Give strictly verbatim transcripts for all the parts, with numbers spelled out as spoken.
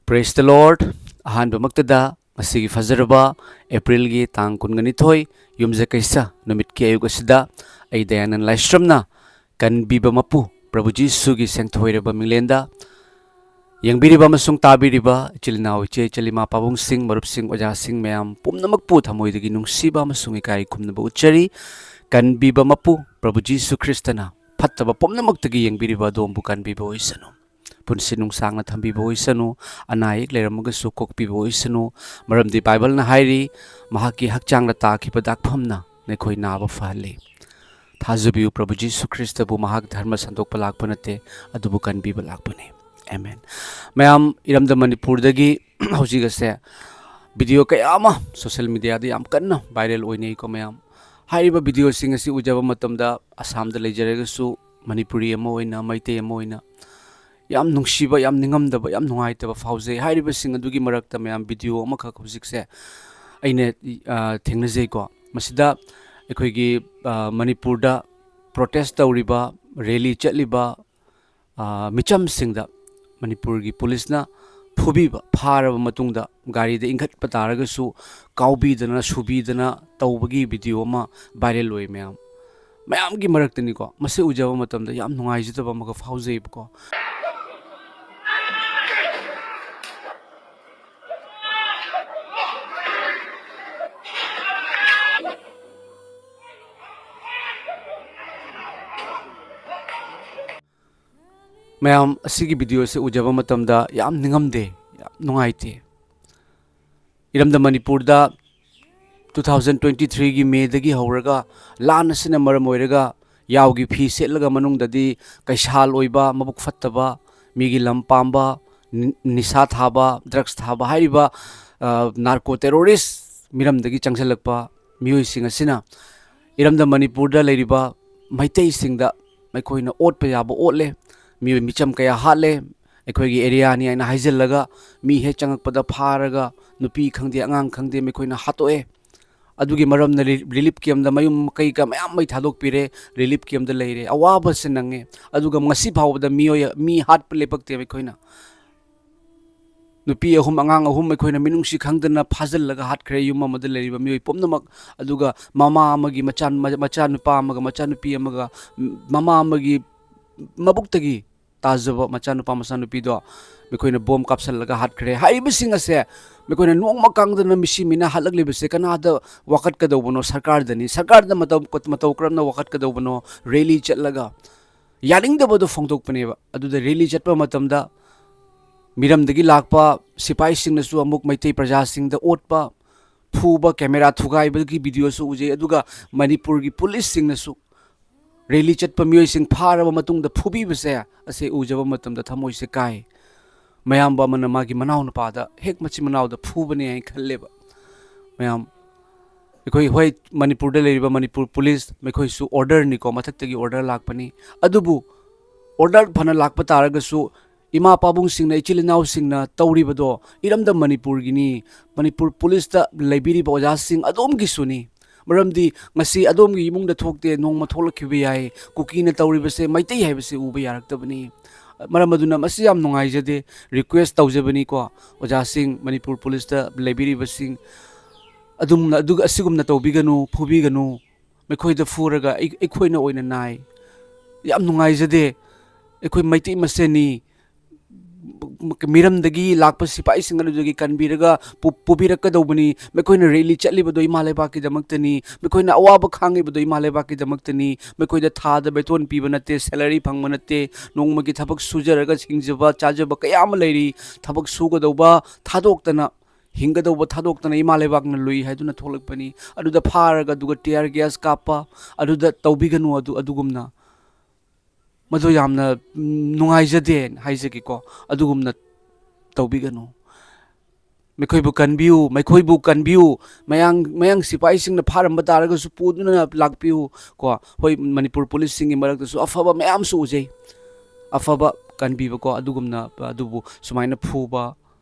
Praise the Lord. ꯑꯍꯥꯟꯕꯃꯛꯇꯗ ꯉꯁꯤꯒꯤ ꯐꯖꯔꯕ ꯑꯦꯄ꯭ꯔꯤꯜꯒꯤ ꯇꯥꯡ ꯀꯨꯟꯒ ꯅꯤꯊꯣꯏ, ꯌꯨꯝꯖꯀꯩꯁ ꯅꯨꯃꯤꯠꯀꯤ ꯑꯌꯨꯛ ꯑꯁꯤꯗ ꯑꯩ ꯗꯌꯥꯅꯟ ꯂꯥꯏꯁ꯭ꯔꯝꯅ ꯀꯟꯕꯤꯕ ꯃꯄꯨ ꯄ꯭ꯔꯚꯨ ꯖꯤꯁꯨꯒꯤ ꯁꯦꯡꯊꯣꯏꯔꯕ ꯃꯤꯡꯂꯦꯟꯗ ꯌꯦꯡꯕꯤꯔꯤꯕ ꯑꯃꯁꯨꯡ ꯇꯥꯕꯤꯔꯤꯕ ꯏꯆꯤꯜ ꯏꯅꯥꯎ, ꯏꯆꯦ ꯏꯆꯜ, ꯏꯃꯥ ꯄꯥꯕꯨꯡꯁꯤꯡ, ꯃꯔꯨꯞꯁꯤꯡ, ꯑꯣꯖꯥꯁꯤꯡ ꯃꯌꯥꯝ ꯄꯨꯝꯅꯃꯛꯄꯨ ꯊꯃꯣꯏꯗꯒꯤ ꯅꯨꯡꯁꯤꯕ ꯑꯃꯁꯨꯡ ꯏꯀꯥꯏ ꯈꯨꯝꯅꯕ ꯎꯠꯆꯔꯤ꯫ ꯀꯟꯕꯤꯕ ꯃꯄꯨ ꯄ꯭ꯔꯚꯨ ꯖꯤꯁꯨ ꯈ꯭ꯔꯤꯁꯇꯅ ꯐꯠꯇꯕ ꯄꯨꯝꯅꯃꯛꯇꯒꯤ ꯌꯦꯡꯕꯤꯔꯤꯕ ꯑꯗꯣꯝꯕꯨ ꯀꯟꯕꯤꯕ ꯑꯣꯏꯁꯅꯨ꯫ ꯄꯨꯟꯁꯤ ꯅꯨꯡꯁꯥꯡꯅ ꯊꯝꯕꯤꯕ ꯑꯣꯏꯁꯅꯨ꯫ ꯑꯅꯥ ꯑꯌꯦꯛ ꯂꯩꯔꯝꯃꯒꯁꯨ ꯀꯣꯛꯄꯤꯕ ꯑꯣꯏꯁꯅꯨ꯫ ꯃꯔꯝꯗꯤ ꯕꯥꯏꯕꯜꯅ ꯍꯥꯏꯔꯤ, "ꯃꯍꯥꯛꯀꯤ ꯍꯛꯆꯥꯡꯗ ꯇꯥꯈꯤꯕ ꯗꯥꯛꯐꯝꯅ ꯅꯈꯣꯏ ꯅꯥꯕ ꯐꯍꯜꯂꯤ"꯫ ꯊꯥꯖꯕꯤꯌꯨ, ꯄ꯭ꯔꯚꯨ ꯖꯤꯁꯨ ꯈ꯭ꯔꯤꯁꯇꯕꯨ ꯃꯍꯥꯛ ꯙꯔꯃ ꯁꯟꯗꯣꯛꯄ ꯂꯥꯛꯄ ꯅꯠꯇꯦ, ꯑꯗꯨꯕꯨ ꯀꯟꯕꯤꯕ ꯂꯥꯛꯄꯅꯤ꯫ ꯑꯦꯃꯦꯟ꯫ ꯃꯌꯥꯝ, ꯏꯔꯝꯗꯝ ꯃꯅꯤꯄꯨꯔꯗꯒꯤ ꯍꯧꯖꯤꯛ ꯑꯁꯦ ꯚꯤꯗꯤꯑꯣ ꯀꯌꯥ ꯑꯃ ꯁꯣꯁꯤꯌꯦꯜ ꯃꯤꯗꯤꯌꯥꯗ ꯌꯥꯝ ꯀꯟꯅ ꯚꯥꯏꯔꯦꯜ ꯑꯣꯏꯅꯩꯀꯣ ꯃꯌꯥꯝ꯫ ꯍꯥꯏꯔꯤꯕ ꯚꯤꯗꯤꯑꯣꯁꯤꯡ ꯑꯁꯤ ꯎꯖꯕ ꯃꯇꯝꯗ ꯑꯁꯥꯝꯗ ꯂꯩꯖꯔꯒꯁꯨ ꯃꯅꯤꯄꯨꯔꯤ ꯑꯃ ꯑꯣꯏꯅ, ꯃꯩꯇꯩ ꯑꯃ ꯑꯣꯏꯅ ꯌꯥꯝ ꯅꯨꯡꯁꯤꯕ, ꯌꯥꯝ ꯅꯤꯡꯉꯝꯗꯕ, ꯌꯥꯝ ꯅꯨꯡꯉꯥꯏꯇꯕ ꯐꯥꯎꯖꯩ꯫ ꯍꯥꯏꯔꯤꯕꯁꯤꯡ ꯑꯗꯨꯒꯤ ꯃꯔꯛꯇ ꯃꯌꯥꯝ ꯚꯤꯗꯤꯑꯣ ꯑꯃꯈꯛ ꯍꯧꯖꯤꯛꯁꯦ ꯑꯩꯅ, ꯑ, ꯊꯦꯡꯅꯖꯩꯀꯣ꯫ ꯃꯁꯤꯗ ꯑꯩꯈꯣꯏꯒꯤ, ꯑ, ꯃꯅꯤꯄꯨꯔꯗ ꯄ꯭ꯔꯣꯇꯦꯁ ꯇꯧꯔꯤꯕ, ꯔꯦꯂꯤ ꯆꯠꯂꯤꯕ, ꯑ, ꯃꯤꯆꯝꯁꯤꯡꯗ ꯃꯅꯤꯄꯨꯔꯒꯤ ꯄꯨꯂꯤꯁꯅ ꯐꯨꯕꯤꯕ, ꯐꯥꯔꯕ ꯃꯇꯨꯡꯗ ꯒꯥꯔꯤꯗ ꯏꯟꯈꯠꯄ ꯇꯥꯔꯒꯁꯨ ꯀꯥꯎꯕꯤꯗꯅ, ꯁꯨꯕꯤꯗꯅ ꯇꯧꯕꯒꯤ ꯚꯤꯗꯤꯑꯣ ꯑꯃ ꯚꯥꯏꯔꯦꯜ ꯑꯣꯏ ꯃꯌꯥꯝ꯫ ꯃꯌꯥꯝꯒꯤ ꯃꯔꯛꯇꯅꯤꯀꯣ, ꯃꯁꯤ ꯎꯖꯕ ꯃꯇꯝꯗ ꯌꯥꯝ ꯅꯨꯡꯉꯥꯏꯖꯗꯕ ꯑꯃꯒ ꯐꯥꯎꯖꯩꯕꯀꯣ꯫ ꯃꯌꯥꯝ, ꯑꯁꯤꯒꯤ ꯚꯤꯗꯤꯑꯣꯁꯦ ꯎꯖꯕ ꯃꯇꯝꯗ ꯌꯥꯝ ꯅꯤꯡꯉꯝꯗꯦ, ꯌꯥꯝ ꯅꯨꯡꯉꯥꯏꯇꯦ꯫ ꯏꯔꯝꯗꯝ ꯃꯅꯤꯄꯨꯔꯗ two thousand twenty threeꯒꯤ ꯃꯦꯗꯒꯤ ꯍꯧꯔꯒ ꯂꯥꯟ ꯑꯁꯤꯅ ꯃꯔꯝ ꯑꯣꯏꯔꯒ ꯌꯥꯎꯒꯤ ꯐꯤ ꯁꯦꯠꯂꯒ ꯃꯅꯨꯡꯗꯗꯤ ꯀꯩꯁꯥꯜ ꯑꯣꯏꯕ, ꯃꯕꯨꯛ ꯐꯠꯇꯕ, ꯃꯤꯒꯤ ꯂꯝ ꯄꯥꯝꯕ, ꯅꯤ-, ꯅꯤꯁꯥ ꯊꯥꯕ, ꯗ꯭ꯔꯒꯁ ꯊꯥꯕ ꯍꯥꯏꯔꯤꯕ, ꯑ, ꯅꯥꯔꯀꯣ ꯇꯦꯔꯣꯔꯤꯁ ꯃꯤꯔꯝꯗꯒꯤ ꯆꯪꯁꯤꯜꯂꯛꯄ ꯃꯤꯑꯣꯏꯁꯤꯡ ꯑꯁꯤꯅ ꯏꯔꯝꯗꯝ ꯃꯅꯤꯄꯨꯔꯗ ꯂꯩꯔꯤꯕ ꯃꯩꯇꯩꯁꯤꯡꯗ ꯃꯈꯣꯏꯅ ꯑꯣꯠꯄ ꯌꯥꯕ ꯑꯣꯠꯂꯦ꯫ ꯃꯤꯑꯣꯏ ꯃꯤꯆꯝ ꯀꯌꯥ ꯍꯥꯠꯂꯦ꯫ ꯑꯩꯈꯣꯏꯒꯤ ꯑꯦꯔꯤꯌꯥꯅꯤ ꯍꯥꯏꯅ ꯍꯥꯏꯖꯤꯜꯂꯒ ꯃꯤ ꯍꯦꯛ ꯆꯪꯉꯛꯄꯗ ꯐꯥꯔꯒ ꯅꯨꯄꯤ ꯈꯪꯗꯦ, ꯑꯉꯥꯡ ꯈꯪꯗꯦ, ꯃꯈꯣꯏꯅ ꯍꯥꯠꯇꯣꯛꯑꯦ꯫ ꯑꯗꯨꯒꯤ ꯃꯔꯝꯅ ꯔꯤ-, ꯔꯤꯂꯤꯐ ꯀꯦꯝꯗ ꯃꯌꯨꯝ ꯃꯀꯩ ꯀ-, ꯃꯌꯥꯝ ꯃꯩ ꯊꯥꯗꯣꯛꯄꯤꯔꯦ꯫ ꯔꯤꯂꯤꯐ ꯀꯦꯝꯗ ꯂꯩꯔꯦ꯫ ꯑꯋꯥꯕꯁꯦ ꯅꯪꯉꯦ꯫ ꯑꯗꯨꯒ ꯉꯁꯤ ꯐꯥꯎꯕꯗ ꯃꯤꯑꯣꯏ, ꯃꯤ ꯍꯥꯠꯄ ꯂꯦꯞꯄꯛꯇꯦꯕ ꯑꯩꯈꯣꯏꯅ꯫ ꯅꯨꯄꯤ ꯑꯍꯨꯝ, ꯑꯉꯥꯡ ꯑꯍꯨꯝ ꯑꯩꯈꯣꯏꯅ ꯃꯤꯅꯨꯡꯁꯤ ꯈꯪꯗꯅ ꯐꯥꯖꯤꯜꯂꯒ ꯍꯥꯠꯈ꯭ꯔꯦ ꯌꯨꯝ ꯑꯃꯗ ꯂꯩꯔꯤꯕ ꯃꯤꯑꯣꯏ ꯄꯨꯝꯅꯃꯛ꯫ ꯑꯗꯨꯒ ꯃꯃꯥ ꯑꯃꯒꯤ ꯃꯆꯥ, ꯃꯆꯥꯅꯨꯄꯥ ꯑꯃꯒ ꯃꯆꯥꯅꯨꯄꯤ ꯑꯃꯒ, ꯃꯃꯥ ꯑꯃꯒꯤ ꯃꯕꯨꯛꯇꯒꯤ ꯇꯥꯖꯕ ꯃꯆꯥꯅꯨꯄꯥ ꯃꯆꯥꯅꯨꯄꯤꯗꯣ ꯃꯈꯣꯏꯅ ꯕꯣꯝ ꯀꯥꯞꯁꯜꯂꯒ ꯍꯥꯠꯈ꯭ꯔꯦ꯫ ꯍꯥꯏꯔꯤꯕꯁꯤꯡ ꯑꯁꯦ ꯃꯈꯣꯏꯅ ꯅꯣꯡꯃ ꯀꯥꯡꯗꯅ ꯃꯤꯁꯤ ꯃꯤꯅ ꯍꯥꯠꯂꯛꯂꯤꯕꯁꯦ ꯀꯅꯥꯗ ꯋꯥꯀꯠꯀꯗꯧꯕꯅꯣ? ꯁꯔꯀꯥꯔꯗꯅꯤ꯫ ꯁꯔꯀꯥꯔꯗ ꯃꯇꯧ, ꯃꯇꯧ ꯀꯔꯝꯅ ꯋꯥꯀꯠꯀꯗꯧꯕꯅꯣ? ꯔꯦꯂꯤ ꯆꯠꯂꯒ ꯌꯥꯅꯤꯡꯗꯕꯗꯣ ꯐꯣꯡꯗꯣꯛꯄꯅꯦꯕ꯫ ꯑꯗꯨꯗ ꯔꯦꯂꯤ ꯆꯠꯄ ꯃꯇꯝꯗ ꯃꯤꯔꯝꯗꯒꯤ ꯂꯥꯛꯄ ꯁꯤꯐꯥꯏꯁꯤꯡꯅꯁꯨ ꯑꯃꯨꯛ ꯃꯩꯇꯩ ꯄ꯭ꯔꯖꯥꯁꯤꯡꯗ ꯑꯣꯠꯄ, ꯐꯨꯕ, ꯀꯦꯃꯦꯔꯥ ꯊꯨꯒꯥꯏꯕꯒꯤ ꯚꯤꯗꯤꯑꯣꯁꯨ ꯎꯖꯩ꯫ ꯑꯗꯨꯒ ꯃꯅꯤꯄꯨꯔꯒꯤ ꯄꯨꯂꯤꯁꯁꯤꯡꯅꯁꯨ ꯔꯦꯂꯤ ꯆꯠꯄ ꯃꯤꯑꯣꯏꯁꯤꯡ ꯐꯥꯔꯕ ꯃꯇꯨꯡꯗ ꯐꯨꯕꯤꯕꯁꯦ ꯑꯁꯤ ꯎꯖꯕ ꯃꯇꯝꯗ ꯊꯃꯣꯏꯁꯦ ꯀꯥꯏ꯫ ꯃꯌꯥꯝꯕ ꯑꯃꯅ ꯃꯥꯒꯤ ꯃꯅꯥꯎꯅꯨꯄꯥꯗ ꯍꯦꯛ ꯃꯆꯤꯟ ꯃꯅꯥꯎꯗ ꯐꯨꯕꯅꯦ ꯍꯥꯏꯅ ꯈꯜꯂꯦꯕ꯫ ꯃꯌꯥꯝ, ꯑꯩꯈꯣꯏ, ꯍꯣꯏ, ꯃꯅꯤꯄꯨꯔꯗ ꯂꯩꯔꯤꯕ ꯃꯅꯤꯄꯨꯔ ꯄꯨꯂꯤꯁ, ꯃꯈꯣꯏꯁꯨ ꯑꯣꯔꯗꯔꯅꯤꯀꯣ, ꯃꯊꯛꯇꯒꯤ ꯑꯣꯔꯗꯔ ꯂꯥꯛꯄꯅꯤ꯫ ꯑꯗꯨꯕꯨ ꯑꯣꯔꯗꯔ ꯐꯅ ꯂꯥꯛꯄ ꯇꯥꯔꯒꯁꯨ ꯏꯃꯥ ꯄꯥꯕꯨꯡꯁꯤꯡꯅ, ꯏꯆꯤꯜ ꯏꯅꯥꯎꯁꯤꯡꯅ ꯇꯧꯔꯤꯕꯗꯣ ꯏꯔꯝꯗꯝ ꯃꯅꯤꯄꯨꯔꯒꯤꯅꯤ, ꯃꯅꯤꯄꯨꯔ ꯄꯨꯂꯤꯁꯇ ꯂꯩꯕꯤꯔꯤꯕ ꯑꯣꯖꯥꯁꯤꯡ ꯑꯗꯣꯝꯒꯤꯁꯨꯅꯤ꯫ ꯃꯔꯝꯗꯤ ꯉꯁꯤ ꯑꯗꯣꯝꯒꯤ ꯏꯃꯨꯡꯗ ꯊꯣꯛꯇꯦ, ꯅꯣꯡꯃ ꯊꯣꯛꯂꯛꯈꯤꯕ ꯌꯥꯏ꯫ ꯀꯨꯀꯤꯅ ꯇꯧꯔꯤꯕꯁꯦ ꯃꯩꯇꯩ ꯍꯥꯏꯕꯁꯤ ꯎꯕ ꯌꯥꯔꯛꯇꯕꯅꯤ꯫ ꯃꯔꯝ ꯑꯗꯨꯅ ꯃꯁꯤ ꯌꯥꯝ ꯅꯨꯡꯉꯥꯏꯖꯗꯦ꯫ ꯔꯤꯀ꯭ꯋꯦꯁ ꯇꯧꯖꯕꯅꯤꯀꯣ, ꯑꯣꯖꯥꯁꯤꯡ, ꯃꯅꯤꯄꯨꯔ ꯄꯨꯂꯤꯁꯇ ꯂꯩꯕꯤꯔꯤꯕꯁꯤꯡ, ꯑꯗꯨꯝꯅ, ꯑꯗꯨꯒ ꯑꯁꯤꯒꯨꯝꯅ ꯇꯧꯕꯤꯒꯅꯨ, ꯐꯨꯕꯤꯒꯅꯨ꯫ ꯃꯈꯣꯏꯗ ꯐꯨꯔꯒ ꯑꯩ-, ꯑꯩꯈꯣꯏꯅ ꯑꯣꯏꯅ ꯅꯥꯏ꯫ ꯌꯥꯝ ꯅꯨꯡꯉꯥꯏꯖꯗꯦ꯫ ꯑꯩꯈꯣꯏ ꯃꯩꯇꯩ ꯃꯁꯦꯟꯅꯤ꯫ ꯃꯤꯔꯝꯗꯒꯤ ꯂꯥꯛꯄ ꯁꯤꯐꯥꯏꯁꯤꯡ ꯑꯗꯨꯗꯒꯤ ꯀꯟꯕꯤꯔꯒ ꯄꯨ-, ꯄꯨꯕꯤꯔꯛꯀꯗꯧꯕꯅꯤ꯫ ꯃꯈꯣꯏꯅ ꯔꯦꯂꯤ ꯆꯠꯂꯤꯕꯗꯣ ꯏꯃꯥ ꯂꯩꯕꯥꯛꯀꯤꯗꯃꯛꯇꯅꯤ꯫ ꯃꯈꯣꯏꯅ ꯑꯋꯥꯕ ꯈꯥꯡꯉꯤꯕꯗꯣ ꯏꯃꯥ ꯂꯩꯕꯥꯛꯀꯤꯗꯃꯛꯇꯅꯤ꯫ ꯃꯈꯣꯏꯗ ꯊꯥꯗ ꯕꯦꯇꯣꯟ ꯄꯤꯕ ꯅꯠꯇꯦ, ꯁꯦꯂꯔꯤ ꯐꯪꯕ ꯅꯠꯇꯦ꯫ ꯅꯣꯡꯃꯒꯤ ꯊꯕꯛ ꯁꯨꯖꯔꯒ ꯍꯤꯡꯖꯕ, ꯆꯥꯖꯕ ꯀꯌꯥ ꯑꯃ ꯂꯩꯔꯤ꯫ ꯊꯕꯛ ꯁꯨꯒꯗꯧꯕ ꯊꯥꯗꯣꯛꯇꯅ, ꯍꯤꯡꯒꯗꯧꯕ ꯊꯥꯗꯣꯛꯇꯅ ꯏꯃꯥ ꯂꯩꯕꯥꯛꯅ ꯂꯨꯏ ꯍꯥꯏꯗꯨꯅ ꯊꯣꯛꯂꯛꯄꯅꯤ꯫ ꯑꯗꯨꯗ ꯐꯥꯔꯒ ꯑꯗꯨꯒ tear gas ꯀꯥꯞꯄ, ꯑꯗꯨꯗ ꯇꯧꯕꯤꯒꯅꯨ꯫ ꯑꯗꯨ, ꯑꯗꯨꯒꯨꯝꯅ ꯃꯗꯨ ꯌꯥꯝꯅ, ꯎꯝ, ꯅꯨꯡꯉꯥꯏꯖꯗꯦ ꯍꯥꯏꯖꯒꯦꯀꯣ꯫ ꯑꯗꯨꯒꯨꯝꯅ ꯇꯧꯕꯤꯒꯅꯨ꯫ ꯃꯈꯣꯏꯕꯨ ꯀꯟꯕꯤꯌꯨ, ꯃꯈꯣꯏꯕꯨ ꯀꯟꯕꯤꯌꯨ꯫ ꯃꯌꯥꯡ, ꯃꯌꯥꯡ ꯁꯤꯐꯥꯏꯁꯤꯡꯅ ꯐꯥꯔꯝꯕ ꯇꯥꯔꯒꯁꯨ ꯄꯨꯗꯨꯅ ꯂꯥꯛꯄꯤꯌꯨ ꯀꯣ꯫ ꯍꯣꯏ, ꯃꯅꯤꯄꯨꯔ ꯄꯨꯂꯤꯁꯁꯤꯡꯒꯤ ꯃꯔꯛꯇꯁꯨ ꯑꯐꯕ ꯃꯌꯥꯝꯁꯨ ꯎꯖꯩ, ꯑꯐꯕ ꯀꯟꯕꯤꯕꯀꯣ꯫ ꯑꯗꯨꯒꯨꯝꯅ, ꯑꯗꯨꯕꯨ ꯁꯨꯃꯥꯏꯅ ꯐꯨꯕ,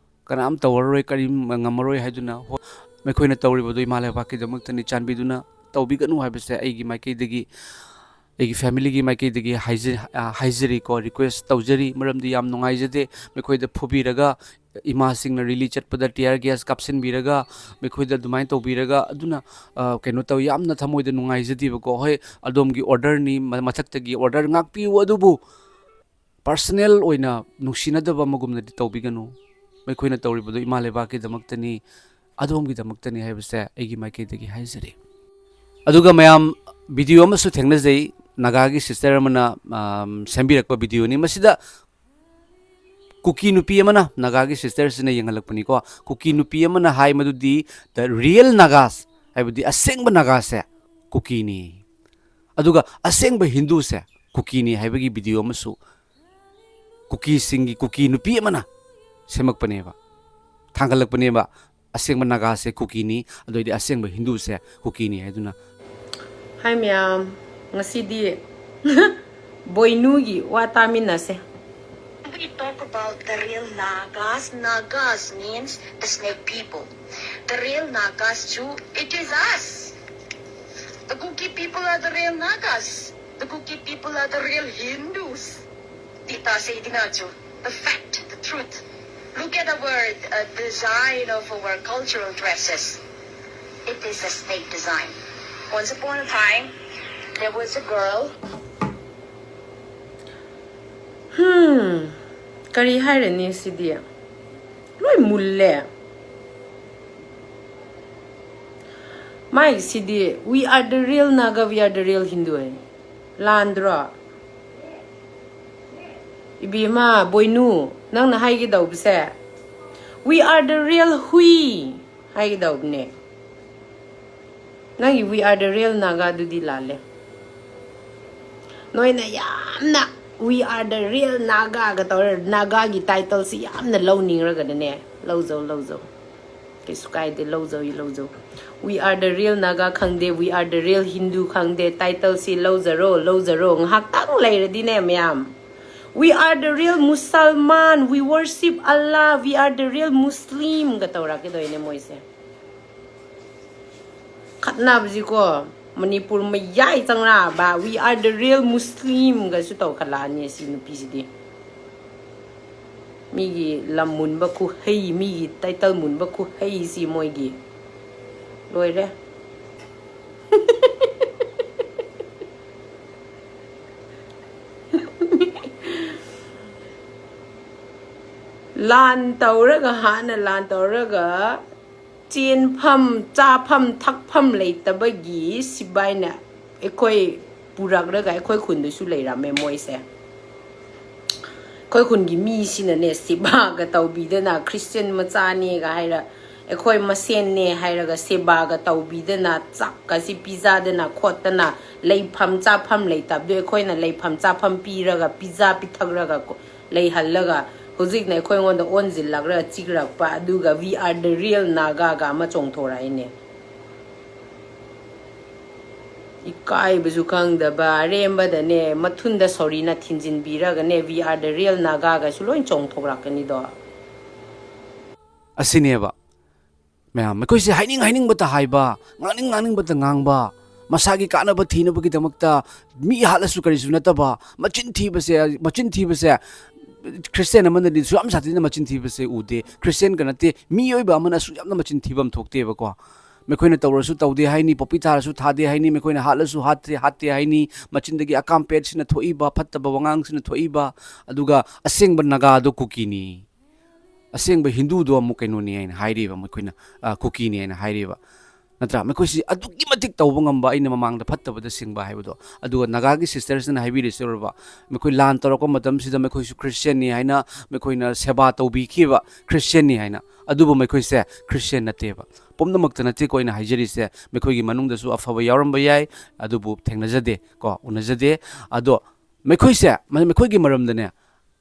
ꯀꯅꯥꯝ ꯇꯧꯔꯔꯣꯏ, ꯀꯔꯤꯝ ꯉꯝꯃꯔꯣꯏ ꯍꯥꯏꯗꯨꯅ ꯍꯣ-, ꯃꯈꯣꯏꯅ ꯇꯧꯔꯤꯕꯗꯨ ꯏꯃꯥ ꯂꯩꯕꯥꯛꯀꯤꯗꯃꯛꯇꯅꯤ꯫ ꯆꯥꯟꯕꯤꯗꯨꯅ ꯇꯧꯕꯤꯒꯅꯨ ꯍꯥꯏꯕꯁꯦ ꯑꯩꯒꯤ ꯃꯥꯏꯀꯩꯗꯒꯤ, ꯑꯩꯒꯤ ꯐꯦꯃꯤꯂꯤꯒꯤ ꯃꯥꯏꯀꯩꯗꯒꯤ ꯍꯥꯏꯖ-, ꯑ, ꯍꯥꯏꯖꯔꯤꯀꯣ, ꯔꯤꯀ꯭ꯋꯦꯁ ꯇꯧꯖꯔꯤ꯫ ꯃꯔꯝꯗꯤ ꯌꯥꯝ ꯅꯨꯡꯉꯥꯏꯖꯗꯦ ꯃꯈꯣꯏꯗ ꯐꯨꯕꯤꯔꯒ ꯏꯃꯥꯁꯤꯡꯅ ꯔꯦꯂꯤ ꯆꯠꯄꯗ ꯇꯤꯌꯥꯔ ꯒ꯭ꯌꯥꯁ ꯀꯥꯞꯁꯤꯟꯕꯤꯔꯒ, ꯃꯈꯣꯏꯗ ꯑꯗꯨꯃꯥꯏꯅ ꯇꯧꯕꯤꯔꯒ, ꯑꯗꯨꯅ ꯑ, ꯀꯩꯅꯣ ꯇꯧꯏ, ꯌꯥꯝꯅ ꯊꯃꯣꯏꯗ ꯅꯨꯡꯉꯥꯏꯖꯗꯦꯕꯀꯣ꯫ ꯍꯣꯏ, ꯑꯗꯣꯝꯒꯤ ꯑꯣꯔꯗꯔꯅꯤ, ꯃ-, ꯃꯊꯛꯇꯒꯤ ꯑꯣꯔꯗꯔ, ꯉꯥꯛꯄꯤꯌꯨ, ꯑꯗꯨꯕꯨ ꯄꯔꯁꯅꯦꯜ ꯑꯣꯏꯅ ꯅꯨꯡꯁꯤꯅꯗꯕ ꯑꯃꯒꯨꯝꯅꯗꯤ ꯇꯧꯕꯤꯒꯅꯨ꯫ ꯃꯈꯣꯏꯅ ꯇꯧꯔꯤꯕꯗꯨ ꯏꯃꯥ ꯂꯩꯕꯥꯛꯀꯤꯗꯃꯛꯇꯅꯤ, ꯑꯗꯣꯝꯒꯤꯗꯃꯛꯇꯅꯤ ꯍꯥꯏꯕꯁꯦ ꯑꯩꯒꯤ ꯃꯥꯏꯀꯩꯗꯒꯤ ꯍꯥꯏꯖꯔꯤ꯫ ꯑꯗꯨꯒ ꯃꯌꯥꯝ, ꯚꯤꯗꯤꯑꯣ ꯑꯃꯁꯨ ꯊꯦꯡꯅꯖꯩ, ꯅꯥꯒꯥꯒꯤ ꯁꯤꯁꯇꯔ ꯑꯃꯅ, ꯑꯝ, ꯁꯦꯝꯕꯤꯔꯛꯄ ꯚꯤꯗꯤꯑꯣꯅꯤ꯫ ꯃꯁꯤꯗ ꯀꯨꯀꯤ ꯅꯨꯄꯤ ꯑꯃꯅ, ꯅꯥꯒꯥꯒꯤ ꯁꯤꯁꯇꯔꯁꯤꯅ ꯌꯦꯡꯍꯜꯂꯛꯄꯅꯤꯀꯣ, ꯀꯨꯀꯤ ꯅꯨꯄꯤ ꯑꯃꯅ ꯍꯥꯏ ꯃꯗꯨꯗꯤ the real Nagas, ꯍꯥꯏꯕꯗꯤ ꯑꯁꯦꯡꯕ ꯅꯥꯒꯥꯁꯦ ꯀꯨꯀꯤꯅꯤ, ꯑꯗꯨꯒ ꯑꯁꯦꯡꯕ ꯍꯤꯟꯗꯨꯁꯦ ꯀꯨꯀꯤꯅꯤ ꯍꯥꯏꯕꯒꯤ ꯚꯤꯗꯤꯑꯣ ꯑꯃꯁꯨ ꯀꯨꯀꯤꯁꯤꯡꯒꯤ, ꯀꯨꯀꯤ ꯅꯨꯄꯤ ꯑꯃꯅ ꯁꯦꯝꯃꯛꯄꯅꯦꯕ, ꯊꯥꯡꯒꯠꯂꯛꯄꯅꯦꯕ꯫ ꯑꯁꯦꯡꯕ ꯅꯥꯒꯥꯁꯦ ꯀꯨꯀꯤꯅꯤ, ꯑꯗꯨꯑꯣꯏꯗꯤ ꯑꯁꯦꯡꯕ ꯍꯤꯟꯗꯨꯁꯦ ꯀꯨꯀꯤꯅꯤ ꯍꯥꯏꯗꯨꯅ꯫ ꯍꯥꯏ ꯃꯌꯥꯝ, ꯉꯁꯤꯗꯤ ꯕꯣꯏꯅꯨꯒꯤ ꯋꯥ ꯇꯥꯃꯤꯟꯅꯁꯦ꯫ We talk about the real Nagas. Nagas means the snake people. The real Nagas too, it is us. The Kuki people are the real Nagas. The Kuki people are the real Hindus. Dita say dinacho. The fact, the truth. Look at our uh, design of our cultural dresses. It is a snake design. Once upon a time, there was a girl. Hmm. ꯀꯔꯤ ꯍꯥꯏꯔꯅꯤ ꯁꯤꯗꯤ? ꯂꯣꯏ ꯃꯨꯜꯂꯦ꯫ ꯃꯥꯏꯁꯤꯗꯤ, "We are the real Naga, we are the real Hindu" ꯍꯥꯏ꯫ ꯂꯥꯟꯗ꯭ꯔꯣ? ꯏꯕꯦꯝꯃ, ꯕꯣꯏꯅꯨ, ꯅꯪꯅ ꯍꯥꯏꯒꯗꯧꯕꯁꯦ, "We are the real Hui" ꯍꯥꯏꯒꯗꯧꯕꯅꯦ꯫ ꯅꯪꯒꯤ "We are the real Naga" ꯗꯨꯗꯤ ꯂꯥꯜꯂꯦ꯫ ꯅꯣꯏꯅ ꯌꯥꯝꯅ "We are the real Naga" ꯒ ꯇꯧꯔ, ꯅꯥꯒꯥꯒꯤ ꯇꯥꯏꯇꯜꯁꯤ ꯌꯥꯝꯅ ꯂꯧꯅꯤꯡꯔꯒꯅꯅꯦ, ꯂꯧꯖꯧ, ꯂꯧꯖꯧ꯫ ꯀꯩꯁꯨ ꯀꯥꯏꯗꯦ, ꯂꯧꯖꯧ, ꯂꯧꯖꯧ꯫ "We are the real Naga" ꯈꯪꯗꯦ, "We are the real Hindu" ꯈꯪꯗꯦ, ꯇꯥꯏꯇꯜꯁꯤ ꯂꯧꯖꯔꯣ, ꯂꯧꯖꯔꯣ꯫ ꯉꯥꯏꯍꯥꯛꯇꯪ ꯂꯩꯔꯗꯤꯅꯦ ꯃꯌꯥꯝ, "We are the real Musalman, we worship Allah, we are the real Muslim" ꯒ ꯇꯧꯔꯛꯀꯗꯣꯏꯅꯦ ꯃꯣꯏꯁꯦ꯫ ꯈꯠꯅꯕꯁꯤꯀꯣ, ꯃꯅꯤꯄꯨꯔ ꯃꯌꯥꯏ ꯆꯪꯂꯛꯑꯕ, "We are the real Muslim" ꯒꯁꯨ ꯇꯧꯈꯠꯂꯛꯑꯅꯤ ꯁꯤ ꯅꯨꯄꯤꯁꯤꯗꯤ꯫ ꯃꯤꯒꯤ ꯂꯝ ꯃꯨꯟꯕ ꯈꯨꯍꯩ, ꯃꯤꯒꯤ ꯇꯥꯏꯇꯜ ꯃꯨꯟꯕ ꯈꯨꯍꯩꯁꯤ ꯃꯣꯏꯒꯤ꯫ ꯂꯣꯏꯔꯦ꯫ ꯂꯥꯟ ꯇꯧꯔꯒ, ꯍꯥꯟꯅ ꯂꯥꯟ ꯇꯧꯔꯒ, ꯆꯦꯟꯐꯝ, ꯆꯥꯐꯝ, ꯊꯛꯐꯝ ꯂꯩꯇꯕꯒꯤ ꯁꯤꯕꯥꯏꯅ ꯑꯩꯈꯣꯏ ꯄꯨꯔꯛꯂꯒ ꯑꯩꯈꯣꯏ ꯈꯨꯟꯗꯁꯨ ꯂꯩꯔꯝꯃꯦ ꯃꯣꯏꯁꯦ꯫ ꯑꯩꯈꯣꯏ ꯈꯨꯟꯒꯤ ꯃꯤꯁꯤꯅꯅꯦ, ꯁꯦꯕꯥꯒ ꯇꯧꯕꯤꯗꯅ, ꯈ꯭ꯔꯤꯁꯇꯤꯌꯟ ꯃꯆꯥꯅꯦꯒ ꯍꯥꯏꯔ, ꯑꯩꯈꯣꯏ ꯃꯁꯦꯟꯅꯦ ꯍꯥꯏꯔꯒ ꯁꯦꯕꯥꯒ ꯇꯧꯕꯤꯗꯅ, ꯆꯥꯛꯀꯁꯤ ꯄꯤꯖꯗꯅ ꯈꯣꯠꯇꯅ, ꯂꯩꯐꯝ ꯆꯥꯐꯝ ꯂꯩꯇꯕꯗꯣ ꯑꯩꯈꯣꯏꯅ ꯂꯩꯐꯝ ꯆꯥꯐꯝ ꯄꯤꯔꯒ, ꯄꯤꯖ ꯄꯤꯊꯛꯔꯒ ꯀꯣ-, ꯂꯩꯍꯜꯂꯒ, ꯍꯧꯖꯤꯛꯅ ꯑꯩꯈꯣꯏꯉꯣꯟꯗ ꯑꯣꯟꯁꯤꯜꯂꯛꯂꯒ ꯆꯤꯛꯔꯛꯄ, ꯑꯗꯨꯒ "We are the real Nagaꯒ" ꯑꯃ ꯆꯣꯡꯊꯣꯔꯛꯏꯅꯦ꯫ ꯏꯀꯥꯏꯕꯁꯨ ꯈꯪꯗꯕ, ꯑꯔꯦꯝꯕꯗꯅꯦ, ꯃꯊꯨꯟꯗ ꯁꯣꯔꯤꯅ ꯊꯤꯟꯖꯤꯟꯕꯤꯔꯒꯅꯦ, "We are the real Nagaꯒꯁꯨ" ꯂꯣꯏ ꯆꯣꯡꯊꯣꯛꯂꯛꯀꯅꯤꯗꯣ꯫ ꯑꯁꯤꯅꯦꯕ ꯃꯌꯥꯝ, ꯃꯈꯣꯏꯁꯦ ꯍꯥꯏꯅꯤꯡ ꯍꯥꯏꯅꯤꯡꯕꯇ ꯍꯥꯏꯕ, ꯉꯥꯡꯅꯤꯡ ꯉꯥꯡꯅꯤꯡꯕꯇ ꯉꯥꯡꯕ, ꯃꯁꯥꯒꯤ ꯀꯥꯟꯅꯕ ꯊꯤꯅꯕꯒꯤꯗꯃꯛꯇ ꯃꯤ ꯍꯥꯠꯂꯁꯨ ꯀꯔꯤꯁꯨ ꯅꯠꯇꯕ, ꯃꯆꯤꯟ ꯊꯤꯕꯁꯦ, ꯃꯆꯤꯟ ꯊꯤꯕꯁꯦ ꯈ꯭ꯔꯤꯁꯇꯤꯌꯥꯟ ꯑꯃꯅꯗꯤ ꯁꯨꯛꯌꯥꯝ ꯁꯥꯊꯤꯅ ꯃꯆꯤꯟ ꯊꯤꯕꯁꯦ ꯎꯗꯦ꯫ ꯈ꯭ꯔꯤꯁꯇꯤꯌꯥꯟꯒ ꯅꯠꯇꯦ, ꯃꯤꯑꯣꯏꯕ ꯑꯃꯅ ꯑꯁꯨꯛ ꯌꯥꯝꯅ ꯃꯆꯤꯟ ꯊꯤꯕ ꯑꯃ ꯊꯣꯛꯇꯦꯕꯀꯣ꯫ ꯃꯈꯣꯏꯅ ꯇꯧꯔꯁꯨ ꯇꯧꯗꯦ ꯍꯥꯏꯅꯤ, ꯄꯣꯄꯤ ꯊꯥꯔꯁꯨ ꯊꯥꯗꯦ ꯍꯥꯏꯅꯤ, ꯃꯈꯣꯏꯅ ꯍꯥꯠꯂꯁꯨ ꯍꯥꯠꯇꯦ, ꯍꯥꯠꯇꯦ ꯍꯥꯏꯅꯤ, ꯃꯆꯤꯟꯗꯒꯤ ꯑꯀꯥꯝ ꯄꯦꯠꯁꯤꯅ ꯊꯣꯛꯏꯕ, ꯐꯠꯇꯕ ꯋꯥꯉꯥꯡꯁꯤꯅ ꯊꯣꯛꯏꯕ, ꯑꯗꯨꯒ ꯑꯁꯦꯡꯕ ꯅꯥꯒꯥꯗꯣ ꯀꯨꯀꯤꯅꯤ꯫ ꯑꯁꯦꯡꯕ ꯍꯤꯟꯗꯨꯗꯣ ꯑꯃꯨꯛ ꯀꯩꯅꯣꯅꯤ ꯍꯥꯏꯅ ꯍꯥꯏꯔꯤꯕ, ꯃꯈꯣꯏꯅ, ꯑ, ꯀꯨꯀꯤꯅꯤ ꯍꯥꯏꯅ ꯍꯥꯏꯔꯤꯕ꯫ ꯅꯠꯇ꯭ꯔꯥ? ꯃꯈꯣꯏꯁꯤ ꯑꯗꯨꯛꯀꯤ ꯃꯇꯤꯛ ꯇꯧꯕ ꯉꯝꯕ, ꯑꯩꯅ ꯃꯃꯥꯡꯗ ꯐꯠꯇꯕꯗ ꯁꯤꯡꯕ ꯍꯥꯏꯕꯗꯣ꯫ ꯑꯗꯨꯒ ꯅꯥꯒꯥꯒꯤ ꯁꯤꯁꯇꯔꯁꯤꯅ ꯍꯥꯏꯕꯤꯔꯤꯁꯤ ꯎꯔꯕ? ꯃꯈꯣꯏ ꯂꯥꯟ ꯇꯧꯔꯛꯄ ꯃꯇꯝꯁꯤꯗ ꯃꯈꯣꯏꯁꯨ ꯈ꯭ꯔꯤꯁꯇꯤꯌꯟꯅꯤ ꯍꯥꯏꯅ ꯃꯈꯣꯏꯅ ꯁꯦꯕꯥ ꯇꯧꯕꯤꯈꯤꯕ ꯈ꯭ꯔꯤꯁꯇꯤꯌꯟꯅꯤ ꯍꯥꯏꯅ꯫ ꯑꯗꯨꯕꯨ ꯃꯈꯣꯏꯁꯦ ꯈ꯭ꯔꯤꯁꯇꯤꯌꯟ ꯅꯠꯇꯦꯕ꯫ ꯄꯨꯝꯅꯃꯛꯇ ꯅꯠꯇꯦꯀꯣ ꯑꯩꯅ ꯍꯥꯏꯖꯔꯤꯁꯦ, ꯃꯈꯣꯏꯒꯤ ꯃꯅꯨꯡꯗꯁꯨ ꯑꯐꯕ ꯌꯥꯎꯔꯝꯕ ꯌꯥꯏ, ꯑꯗꯨꯕꯨ ꯊꯦꯡꯅꯖꯗꯦ ꯀꯣ, ꯎꯅꯖꯗꯦ꯫ ꯑꯗꯣ ꯃꯈꯣꯏꯁꯦ, ꯃ-, ꯃꯈꯣꯏꯒꯤ ꯃꯔꯝꯗꯅꯦ,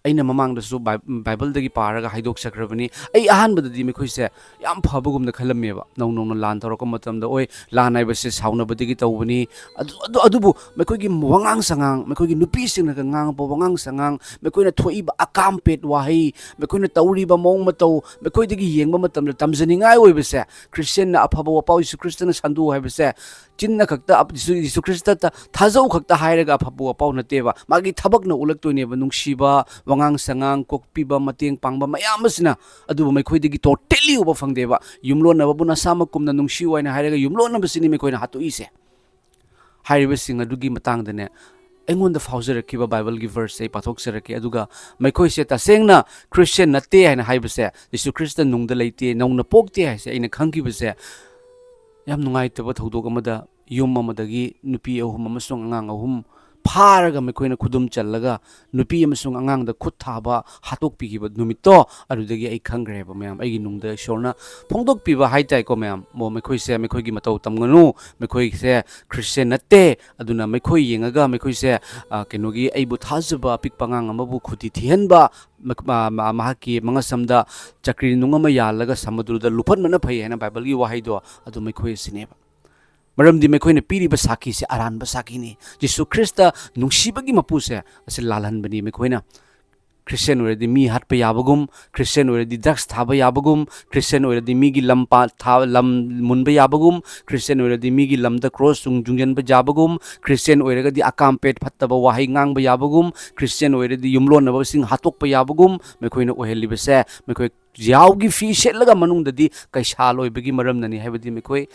ꯑꯩꯅ ꯃꯃꯥꯡꯗꯁꯨ ꯕꯥꯏ-, ꯕꯥꯏꯕꯜꯗꯒꯤ ꯄꯥꯔꯒ ꯍꯥꯏꯗꯣꯛꯆꯈ꯭ꯔꯕꯅꯤ꯫ ꯑꯩ ꯑꯍꯥꯟꯕꯗꯗꯤ ꯃꯈꯣꯏꯁꯦ ꯌꯥꯝ ꯐꯕꯒꯨꯝꯅ ꯈꯜꯂꯝꯃꯦꯕ꯫ ꯅꯧ ꯅꯧꯅ ꯂꯥꯟ ꯇꯧꯔꯛꯄ ꯃꯇꯝꯗ, "ꯑꯣꯏ, ꯂꯥꯟ ꯍꯥꯏꯕꯁꯦ ꯁꯥꯎꯅꯕꯗꯒꯤ ꯇꯧꯕꯅꯤ", ꯑꯗꯨ, ꯑꯗꯨ, ꯑꯗꯨꯕꯨ ꯃꯈꯣꯏꯒꯤ ꯋꯥꯉꯥꯡ ꯁꯉꯥꯡ, ꯃꯈꯣꯏꯒꯤ ꯅꯨꯄꯤꯁꯤꯡꯅꯒ ꯉꯥꯡꯉꯛꯄ ꯋꯥꯉꯥꯡ ꯁꯉꯥꯡ, ꯃꯈꯣꯏꯅ ꯊꯣꯛꯏꯕ ꯑꯀꯥꯝ ꯄꯦꯠ ꯋꯥꯍꯩ, ꯃꯈꯣꯏꯅ ꯇꯧꯔꯤꯕ ꯃꯑꯣꯡ ꯃꯇꯧ, ꯃꯈꯣꯏꯗꯒꯤ ꯌꯦꯡꯕ ꯃꯇꯝꯗ ꯇꯝꯖꯅꯤꯡꯉꯥꯏ ꯑꯣꯏꯕꯁꯦ, ꯈ꯭ꯔꯤꯁꯇꯤꯌꯟꯅ ꯑꯐꯕ ꯋꯥꯄꯥꯎ ꯌꯤꯁꯨ ꯈ꯭ꯔꯤꯁꯇꯅ ꯁꯟꯗꯣꯛꯎ ꯍꯥꯏꯕꯁꯦ, ꯆꯤꯟꯅ ꯈꯛꯇ ꯑꯞ-, ꯌꯤꯁꯨ, ꯌꯤꯁꯨ ꯈ꯭ꯔꯤꯁꯇꯇ ꯊꯥꯖꯧ ꯈꯛꯇ ꯍꯥꯏꯔꯒ ꯑꯐꯕ ꯋꯥꯄꯥꯎ ꯅꯠꯇꯦꯕ꯫ ꯃꯥꯒꯤ ꯊꯕꯛꯅ ꯎꯠꯂꯛꯇꯣꯏꯅꯦꯕ꯫ ꯅꯨꯡꯁꯤꯕ, ꯑꯉꯥꯡ ꯁꯉꯥꯡ ꯀꯣꯛꯄꯤꯕ, ꯃꯇꯦꯡ ꯄꯥꯡꯕ ꯃꯌꯥꯝ ꯑꯁꯤꯅ, ꯑꯗꯨꯕꯨ ꯃꯈꯣꯏꯗꯒꯤ totally ꯎꯕ ꯐꯪꯗꯦꯕ꯫ "ꯌꯨꯝꯂꯣꯟꯅꯕꯕꯨ ꯅꯁꯥꯃꯛ ꯀꯨꯝꯅ ꯅꯨꯡꯁꯤꯌꯨ" ꯍꯥꯏꯅ ꯍꯥꯏꯔꯒ ꯌꯨꯝꯂꯣꯟꯅꯕꯁꯤꯅꯤ ꯃꯈꯣꯏꯅ ꯍꯥꯠꯇꯣꯛꯏꯁꯦ꯫ ꯍꯥꯏꯔꯤꯕꯁꯤꯡ ꯑꯗꯨꯒꯤ ꯃꯇꯥꯡꯗꯅꯦ ꯑꯩꯉꯣꯟꯗ ꯐꯥꯎꯖꯔꯛꯈꯤꯕ ꯕꯥꯏꯕꯜꯒꯤ verse ꯑꯩ ꯄꯥꯊꯣꯛꯆꯔꯛꯀꯦ꯫ ꯑꯗꯨꯒ ꯃꯈꯣꯏꯁꯦ ꯇꯁꯦꯡꯅ Christian ꯅꯠꯇꯦ ꯍꯥꯏꯅ ꯍꯥꯏꯕꯁꯦ, ꯖꯤꯁꯨ ꯈ꯭ꯔꯤꯁꯇ ꯅꯨꯡꯗ ꯂꯩꯇꯦ, ꯅꯧꯅ ꯄꯣꯛꯇꯦ ꯍꯥꯏꯁꯦ ꯑꯩꯅ ꯈꯪꯈꯤꯕꯁꯦ, ꯌꯥꯝ ꯅꯨꯡꯉꯥꯏꯇꯕ ꯊꯧꯗꯣꯛ ꯑꯃꯗ ꯌꯨꯝ ꯑꯃꯗꯒꯤ ꯅꯨꯄꯤ ꯑꯍꯨꯝ ꯑꯃꯁꯨꯡ ꯑꯉꯥꯡ ꯑꯍꯨꯝ ꯐꯥꯔꯒ ꯃꯈꯣꯏꯅ ꯈꯨꯗꯨꯝ ꯆꯜꯂꯒ ꯅꯨꯄꯤ ꯑꯃꯁꯨꯡ ꯑꯉꯥꯡꯗ ꯈꯨꯠ ꯊꯥꯕ ꯍꯥꯠꯇꯣꯛꯄꯤꯈꯤꯕ ꯅꯨꯃꯤꯠꯇꯣ, ꯑꯗꯨꯗꯒꯤ ꯑꯩ ꯈꯪꯈ꯭ꯔꯦꯕ ꯃꯌꯥꯝ, ꯑꯩꯒꯤ ꯅꯨꯡꯗ ꯏꯁꯣꯔꯅ ꯐꯣꯡꯗꯣꯛꯄꯤꯕ ꯍꯥꯏ ꯇꯥꯏꯀꯣ ꯃꯌꯥꯝ꯫ ꯃꯣ-, ꯃꯈꯣꯏꯁꯦ ꯃꯈꯣꯏꯒꯤ ꯃꯇꯧ ꯇꯝꯒꯅꯨ, ꯃꯈꯣꯏꯁꯦ Christian ꯅꯠꯇꯦ꯫ ꯑꯗꯨꯅ ꯃꯈꯣꯏ ꯌꯦꯡꯉꯒ ꯃꯈꯣꯏꯁꯦ, ꯑ, ꯀꯩꯅꯣꯒꯤ, ꯑꯩꯕꯨ ꯊꯥꯖꯕ ꯑꯄꯤꯛꯄ ꯑꯉꯥꯡ ꯑꯃꯕꯨ ꯈꯨꯗꯤ ꯊꯤꯍꯟꯕ, ꯃ-, ꯃ-, ꯃ-, ꯃꯍꯥꯛꯀꯤ ꯃꯉꯛꯁꯝꯗ ꯆꯀ꯭ꯔꯤ ꯅꯨꯡ ꯑꯃ ꯌꯥꯜꯂꯒ ꯁꯃꯨꯗ꯭ꯔꯗ ꯂꯨꯞꯍꯟꯕꯅ ꯐꯩ ꯍꯥꯏꯅ ꯕꯥꯏꯕꯜꯒꯤ ꯋꯥꯍꯩꯗꯣ ꯑꯗꯨ ꯃꯈꯣꯏ ꯑꯁꯤꯅꯦꯕ꯫ ꯃꯔꯝꯗꯤ ꯃꯈꯣꯏꯅ ꯄꯤꯔꯤꯕ ꯁꯥꯈꯤꯁꯦ ꯑꯔꯥꯟꯕ ꯁꯥꯈꯤꯅꯤ꯫ ꯖꯤꯁꯨ ꯈ꯭ꯔꯤꯁꯇ ꯅꯨꯡꯁꯤꯕꯒꯤ ꯃꯄꯨꯁꯦ ꯑꯁꯤ ꯂꯥꯜꯍꯟꯕꯅꯤ ꯃꯈꯣꯏꯅ꯫ Christian ꯑꯣꯏꯔꯗꯤ ꯃꯤ ꯍꯥꯠꯄ ꯌꯥꯕꯒꯨꯝ, Christian ꯑꯣꯏꯔꯗꯤ drugs ꯊꯥꯕ ꯌꯥꯕꯒꯨꯝ, Christian ꯑꯣꯏꯔꯗꯤ ꯃꯤꯒꯤ ꯂꯝ ꯄꯥ-, ꯊꯥ-, ꯂꯝ ꯃꯨꯟꯕ ꯌꯥꯕꯒꯨꯝ, Christian ꯑꯣꯏꯔꯗꯤ ꯃꯤꯒꯤ ꯂꯝꯗ cross ꯆꯨꯡ-, ꯆꯨꯡꯁꯤꯟꯕ ꯌꯥꯕꯒꯨꯝ, Christian ꯑꯣꯏꯔꯒꯗꯤ ꯑꯀꯥꯝꯄꯦꯠ ꯐꯠꯇꯕ ꯋꯥꯍꯩ ꯉꯥꯡꯕ ꯌꯥꯕꯒꯨꯝ, Christian ꯑꯣꯏꯔꯗꯤ ꯌꯨꯝꯂꯣꯟꯅꯕꯁꯤꯡ ꯍꯥꯠꯇꯣꯛꯄ ꯌꯥꯕꯒꯨꯝ, ꯃꯈꯣꯏꯅ ꯑꯣꯏꯍꯜꯂꯤꯕꯁꯦ, ꯃꯈꯣꯏ ꯌꯥꯎꯒꯤ ꯐꯤ ꯁꯦꯠꯂꯒ ꯃꯅꯨꯡꯗꯗꯤ ꯀꯩꯁꯥꯜ ꯑꯣꯏꯕꯒꯤ ꯃꯔꯝꯅꯅꯤ꯫ ꯍꯥꯏꯕꯗꯤ ꯃꯈꯣꯏ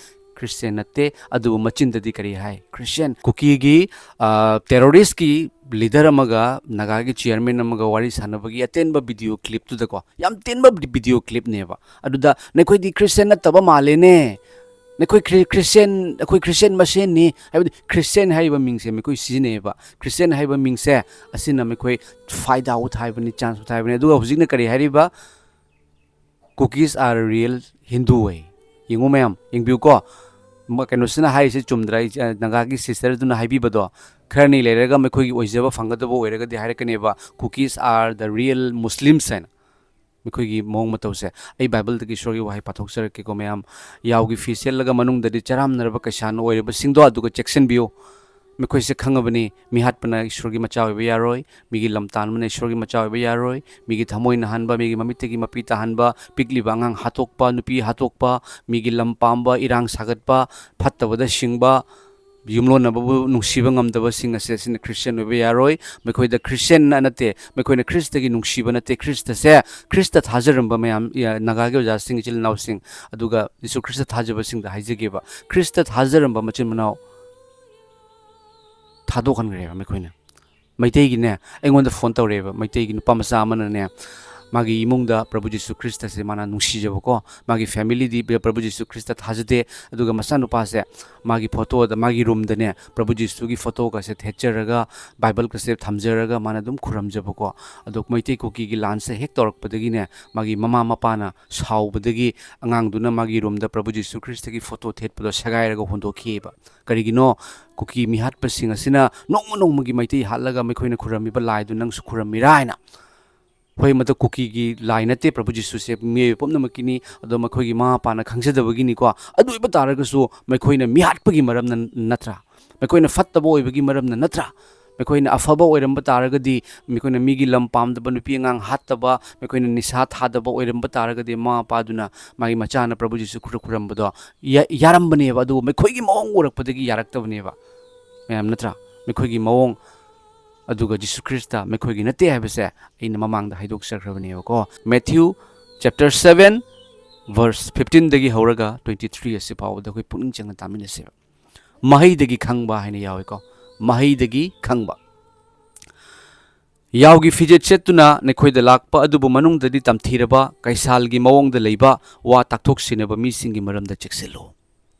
Christian ꯅꯠꯇꯦ, ꯑꯗꯨꯕꯨ ꯃꯆꯤꯟꯗꯗꯤ ꯀꯔꯤ ꯍꯥꯏ? Christian꯫ ꯀꯨꯀꯤꯒꯤ, ꯑ, terrorist ꯀꯤ leader ꯑꯃꯒ ꯅꯥꯒꯥꯒꯤ chairman ꯑꯃꯒ ꯋꯥꯔꯤ ꯁꯥꯟꯅꯕꯒꯤ ꯑꯇꯦꯟꯕ video clip ꯇꯨꯗꯀꯣ, ꯌꯥꯝ ꯇꯦꯟꯕ video clip ꯅꯦꯕ꯫ ꯑꯗꯨꯗ "ꯅꯈꯣꯏꯗꯤ Christian ꯅꯠꯇꯕ ꯃꯥꯜꯂꯦꯅꯦ, ꯅꯈꯣꯏ ꯈ꯭ꯔꯤ-, Christian, ꯑꯩꯈꯣꯏ Christian ꯃꯁꯦꯟꯅꯤ", ꯍꯥꯏꯕꯗꯤ Christian ꯍꯥꯏꯔꯤꯕ ꯃꯤꯡꯁꯦ ꯃꯈꯣꯏ ꯁꯤꯖꯤꯟꯅꯩꯌꯦꯕ꯫ Christian ꯍꯥꯏꯕ ꯃꯤꯡꯁꯦ ꯑꯁꯤꯅ ꯃꯈꯣꯏ ꯐꯥꯏꯗꯥ ꯎꯊꯥꯏꯕꯅꯤ, chance ꯎꯊꯥꯏꯕꯅꯤ꯫ ꯑꯗꯨꯒ ꯍꯧꯖꯤꯛꯅ ꯀꯔꯤ ꯍꯥꯏꯔꯤꯕ? "Kukis are real Hindu" ꯍꯥꯏ꯫ ꯌꯦꯡꯉꯨ ꯃꯌꯥꯝ, ꯌꯦꯡꯕꯤꯌꯨꯀꯣ꯫ ꯃ-, ꯀꯩꯅꯣꯁꯤꯅ ꯍꯥꯏꯔꯤꯁꯦ ꯆꯨꯝꯗ꯭ꯔꯥ? ꯑꯩ, ꯑ, ꯅꯥꯒꯥꯒꯤ sister ꯗꯨꯅ ꯍꯥꯏꯕꯤꯕꯗꯣ, ꯈꯔꯅꯤ ꯂꯩꯔꯒ ꯃꯈꯣꯏꯒꯤ ꯑꯣꯏꯖꯕ ꯐꯪꯒꯗꯕ ꯑꯣꯏꯔꯒꯗꯤ ꯍꯥꯏꯔꯛꯀꯅꯦꯕ, "Kukis are the real Muslims" ꯍꯥꯏꯅ꯫ ꯃꯈꯣꯏꯒꯤ ꯃꯑꯣꯡ ꯃꯇꯧꯁꯦ꯫ ꯑꯩ ꯕꯥꯏꯕꯜꯗꯒꯤ ꯏꯁꯣꯔꯒꯤ ꯋꯥꯍꯩ ꯄꯥꯊꯣꯛꯆꯔꯛꯀꯦꯀꯣ ꯃꯌꯥꯝ꯫ ꯌꯥꯎꯒꯤ ꯐꯤ ꯁꯦꯠꯂꯒ ꯃꯅꯨꯡꯗꯗꯤ ꯆꯔꯥꯝꯅꯔꯕ ꯀꯩꯁꯥꯜ ꯑꯣꯏꯔꯤꯕꯁꯤꯡꯗꯣ, ꯑꯗꯨꯒ ꯆꯦꯛꯁꯤꯟꯕꯤꯌꯨ꯫ ꯃꯈꯣꯏꯁꯦ ꯈꯪꯉꯕꯅꯤ, ꯃꯤꯍꯥꯠꯄꯅ ꯏꯁꯣꯔꯒꯤ ꯃꯆꯥ ꯑꯣꯏꯕ ꯌꯥꯔꯣꯏ, ꯃꯤꯒꯤ ꯂꯝ ꯇꯥꯟꯕꯅ ꯏꯁꯣꯔꯒꯤ ꯃꯆꯥ ꯑꯣꯏꯕ ꯌꯥꯔꯣꯏ, ꯃꯤꯒꯤ ꯊꯃꯣꯏ ꯅꯥꯍꯟꯕ, ꯃꯤꯒꯤ ꯃꯃꯤꯠꯇꯒꯤ ꯃꯄꯤ ꯇꯥꯍꯟꯕ, ꯄꯤꯛꯂꯤꯕ ꯑꯉꯥꯡ ꯍꯥꯠꯇꯣꯛꯄ, ꯅꯨꯄꯤ ꯍꯥꯠꯇꯣꯛꯄ, ꯃꯤꯒꯤ ꯂꯝ ꯄꯥꯝꯕ, ꯏꯔꯥꯡ ꯁꯥꯒꯠꯄ, ꯐꯠꯇꯕꯗ ꯁꯤꯡꯕ, ꯌꯨꯝꯂꯣꯟꯅꯕꯕꯨ ꯅꯨꯡꯁꯤꯕ ꯉꯝꯗꯕꯁꯤꯡ ꯑꯁꯦ, ꯑꯁꯤꯅ ꯈ꯭ꯔꯤꯁꯇꯤꯌꯥꯟ ꯑꯣꯏꯕ ꯌꯥꯔꯣꯏ꯫ ꯃꯈꯣꯏꯗ ꯈ꯭ꯔꯤꯁꯇꯤꯌꯥꯟꯅ ꯅꯠꯇꯦ, ꯃꯈꯣꯏꯅ ꯈ꯭ꯔꯤꯁꯇꯒꯤ ꯅꯨꯡꯁꯤꯕ ꯅꯠꯇꯦ꯫ ꯈ꯭ꯔꯤꯁꯇꯁꯦ, ꯈ꯭ꯔꯤꯁꯇ ꯊꯥꯖꯔꯝꯕ ꯃꯌꯥꯝ, ꯌꯥ-, ꯅꯥꯒꯥꯒꯤ ꯑꯣꯖꯥꯁꯤꯡ, ꯏꯆꯤꯜ ꯏꯅꯥꯎꯁꯤꯡ, ꯑꯗꯨꯒ ꯌꯤꯁꯨ ꯈ꯭ꯔꯤꯁꯇ ꯊꯥꯖꯕꯁꯤꯡꯗ ꯍꯥꯏꯖꯒꯦꯕ, ꯈ꯭ꯔꯤꯁꯇ ꯊꯥꯖꯔꯝꯕ ꯃꯆꯤꯟ ꯃꯅꯥꯎ ꯊꯥꯗꯣꯛꯍꯟꯈ꯭ꯔꯦꯕ ꯃꯈꯣꯏꯅ꯫ ꯃꯩꯇꯩꯒꯤꯅꯦ, ꯑꯩꯉꯣꯟꯗ ꯐꯣꯟ ꯇꯧꯔꯛꯑꯦꯕ, ꯃꯩꯇꯩꯒꯤ ꯅꯨꯄꯥ ꯃꯆꯥ ꯑꯃꯅꯅꯦ, ꯃꯥꯒꯤ ꯏꯃꯨꯡꯗ ꯄ꯭ꯔꯚꯨ ꯖꯤꯁꯨ ꯈ꯭ꯔꯤꯁꯇꯁꯦ ꯃꯥꯅ ꯅꯨꯡꯁꯤꯖꯕꯀꯣ, ꯃꯥꯒꯤ ꯐꯦꯃꯤꯂꯤꯗꯤ ꯄ꯭ꯔꯚꯨ ꯖꯤꯁꯨ ꯈ꯭ꯔꯤꯁꯇ ꯊꯥꯖꯗꯦ, ꯑꯗꯨꯒ ꯃꯆꯥꯅꯨꯄꯥꯁꯦ ꯃꯥꯒꯤ ꯐꯣꯇꯣꯗ, ꯃꯥꯒꯤ ꯔꯨꯝꯗꯅꯦ ꯄ꯭ꯔꯚꯨ ꯖꯤꯁꯨꯒꯤ ꯐꯣꯇꯣꯒꯁꯦ ꯊꯦꯠꯆꯔꯒ, ꯕꯥꯏꯕꯜꯒꯁꯦ ꯊꯝꯖꯔꯒ ꯃꯥꯅ ꯑꯗꯨꯝ ꯈꯨꯔꯝꯖꯕꯀꯣ꯫ ꯑꯗꯣ ꯃꯩꯇꯩ ꯀꯨꯀꯤꯒꯤ ꯂꯥꯟꯁꯦ ꯍꯦꯛ ꯇꯧꯔꯛꯄꯗꯒꯤꯅꯦ, ꯃꯥꯒꯤ ꯃꯃꯥ ꯃꯄꯥꯅ ꯁꯥꯎꯕꯗꯒꯤ ꯑꯉꯥꯡꯗꯨꯅ ꯃꯥꯒꯤ ꯔꯨꯝꯗ ꯄ꯭ꯔꯚꯨ ꯖꯤꯁꯨ ꯈ꯭ꯔꯤꯁꯇꯒꯤ ꯐꯣꯇꯣ ꯊꯦꯠꯄꯗꯣ ꯁꯦꯒꯥꯏꯔꯒ ꯍꯨꯟꯗꯣꯛꯈꯤꯑꯕ꯫ ꯀꯔꯤꯒꯤꯅꯣ? ꯀꯨꯀꯤ ꯃꯤꯍꯥꯠꯄꯁꯤꯡ ꯑꯁꯤꯅ ꯅꯣꯡꯃ ꯅꯣꯡꯃꯒꯤ ꯃꯩꯇꯩ ꯍꯥꯠꯂꯒ ꯃꯈꯣꯏꯅ ꯈꯨꯔꯝꯃꯤꯕ ꯂꯥꯏꯗꯨ ꯅꯪꯁꯨ ꯈꯨꯔꯝꯃꯤꯔꯥ ꯍꯥꯏꯅ꯫ ꯍꯣꯏ, ꯃꯗꯨ ꯀꯨꯀꯤꯒꯤ ꯂꯥꯏ ꯅꯠꯇꯦ, ꯄ꯭ꯔꯚꯨ ꯖꯤꯁꯨꯁꯦ ꯃꯤꯑꯣꯏꯕ ꯄꯨꯝꯅꯃꯛꯀꯤꯅꯤ꯫ ꯑꯗꯣ ꯃꯈꯣꯏꯒꯤ ꯃꯃꯥ ꯃꯄꯥꯅ ꯈꯪꯖꯗꯕꯒꯤꯅꯤꯀꯣ꯫ ꯑꯗꯨ ꯑꯣꯏꯕ ꯇꯥꯔꯒꯁꯨ ꯃꯈꯣꯏꯅ ꯃꯤꯍꯥꯠꯄꯒꯤ ꯃꯔꯝꯅ ꯅꯠꯇ꯭ꯔꯥ? ꯃꯈꯣꯏꯅ ꯐꯠꯇꯕ ꯑꯣꯏꯕꯒꯤ ꯃꯔꯝꯅ ꯅꯠꯇ꯭ꯔꯥ? ꯃꯈꯣꯏꯅ ꯑꯐꯕ ꯑꯣꯏꯔꯝꯕ ꯇꯥꯔꯒꯗꯤ, ꯃꯈꯣꯏꯅ ꯃꯤꯒꯤ ꯂꯝ ꯄꯥꯝꯗꯕ, ꯅꯨꯄꯤ ꯑꯉꯥꯡ ꯍꯥꯠꯇꯕ, ꯃꯈꯣꯏꯅ ꯅꯤꯁꯥ ꯊꯥꯗꯕ ꯑꯣꯏꯔꯝꯕ ꯇꯥꯔꯒꯗꯤ, ꯃꯃꯥ ꯃꯄꯥꯗꯨꯅ, ꯃꯥꯒꯤ ꯃꯆꯥꯅ ꯄ꯭ꯔꯚꯨ ꯖꯤꯁꯨ ꯈꯨꯔ-, ꯈꯨꯔꯝꯕꯗꯣ ꯌꯥ-, ꯌꯥꯔꯝꯕꯅꯦꯕ꯫ ꯑꯗꯨꯕꯨ ꯃꯈꯣꯏꯒꯤ ꯃꯑꯣꯡ ꯎꯔꯛꯄꯗꯒꯤ ꯌꯥꯔꯛꯇꯕꯅꯦꯕ, ꯃꯌꯥꯝ ꯅꯠꯇ꯭ꯔꯥ? ꯃꯈꯣꯏꯒꯤ ꯃꯑꯣꯡ, ꯑꯗꯨꯒ ꯖꯤꯁꯨ ꯈ꯭ꯔꯤꯁꯇ ꯃꯈꯣꯏꯒꯤ ꯅꯠꯇꯦ ꯍꯥꯏꯕꯁꯦ ꯑꯩꯅ ꯃꯃꯥꯡꯗ ꯍꯥꯏꯗꯣꯛꯆꯈ꯭ꯔꯕꯅꯦꯕꯀꯣ꯫ Matthew chapter seven verse fifteenꯗꯒꯤ ꯍꯧꯔꯒ twenty three ꯑꯁꯤ ꯐꯥꯎꯕꯗ ꯑꯩꯈꯣꯏ ꯄꯨꯛꯅꯤꯡ ꯆꯪꯅ ꯇꯥꯃꯤꯟꯅꯁꯦꯕ꯫ ꯃꯍꯩꯗꯒꯤ ꯈꯪꯕ ꯍꯥꯏꯅ ꯌꯥꯎꯏꯀꯣ꯫ ꯃꯍꯩꯗꯒꯤ ꯈꯪꯕ꯫ ꯌꯥꯎꯒꯤ ꯐꯤꯖꯦꯠ ꯁꯦꯠꯇꯨꯅ ꯅꯈꯣꯏꯗ ꯂꯥꯛꯄ ꯑꯗꯨꯕꯨ ꯃꯅꯨꯡꯗꯗꯤ ꯇꯝꯊꯤꯔꯕ ꯀꯩꯁꯥꯜꯒꯤ ꯃꯑꯣꯡꯗ ꯂꯩꯕ ꯋꯥ ꯇꯥꯛꯊꯣꯛ ꯁꯤꯟꯅꯕ ꯃꯤꯁꯤꯡꯒꯤ ꯃꯔꯝꯗ ꯆꯦꯛꯁꯤꯜꯂꯨ꯫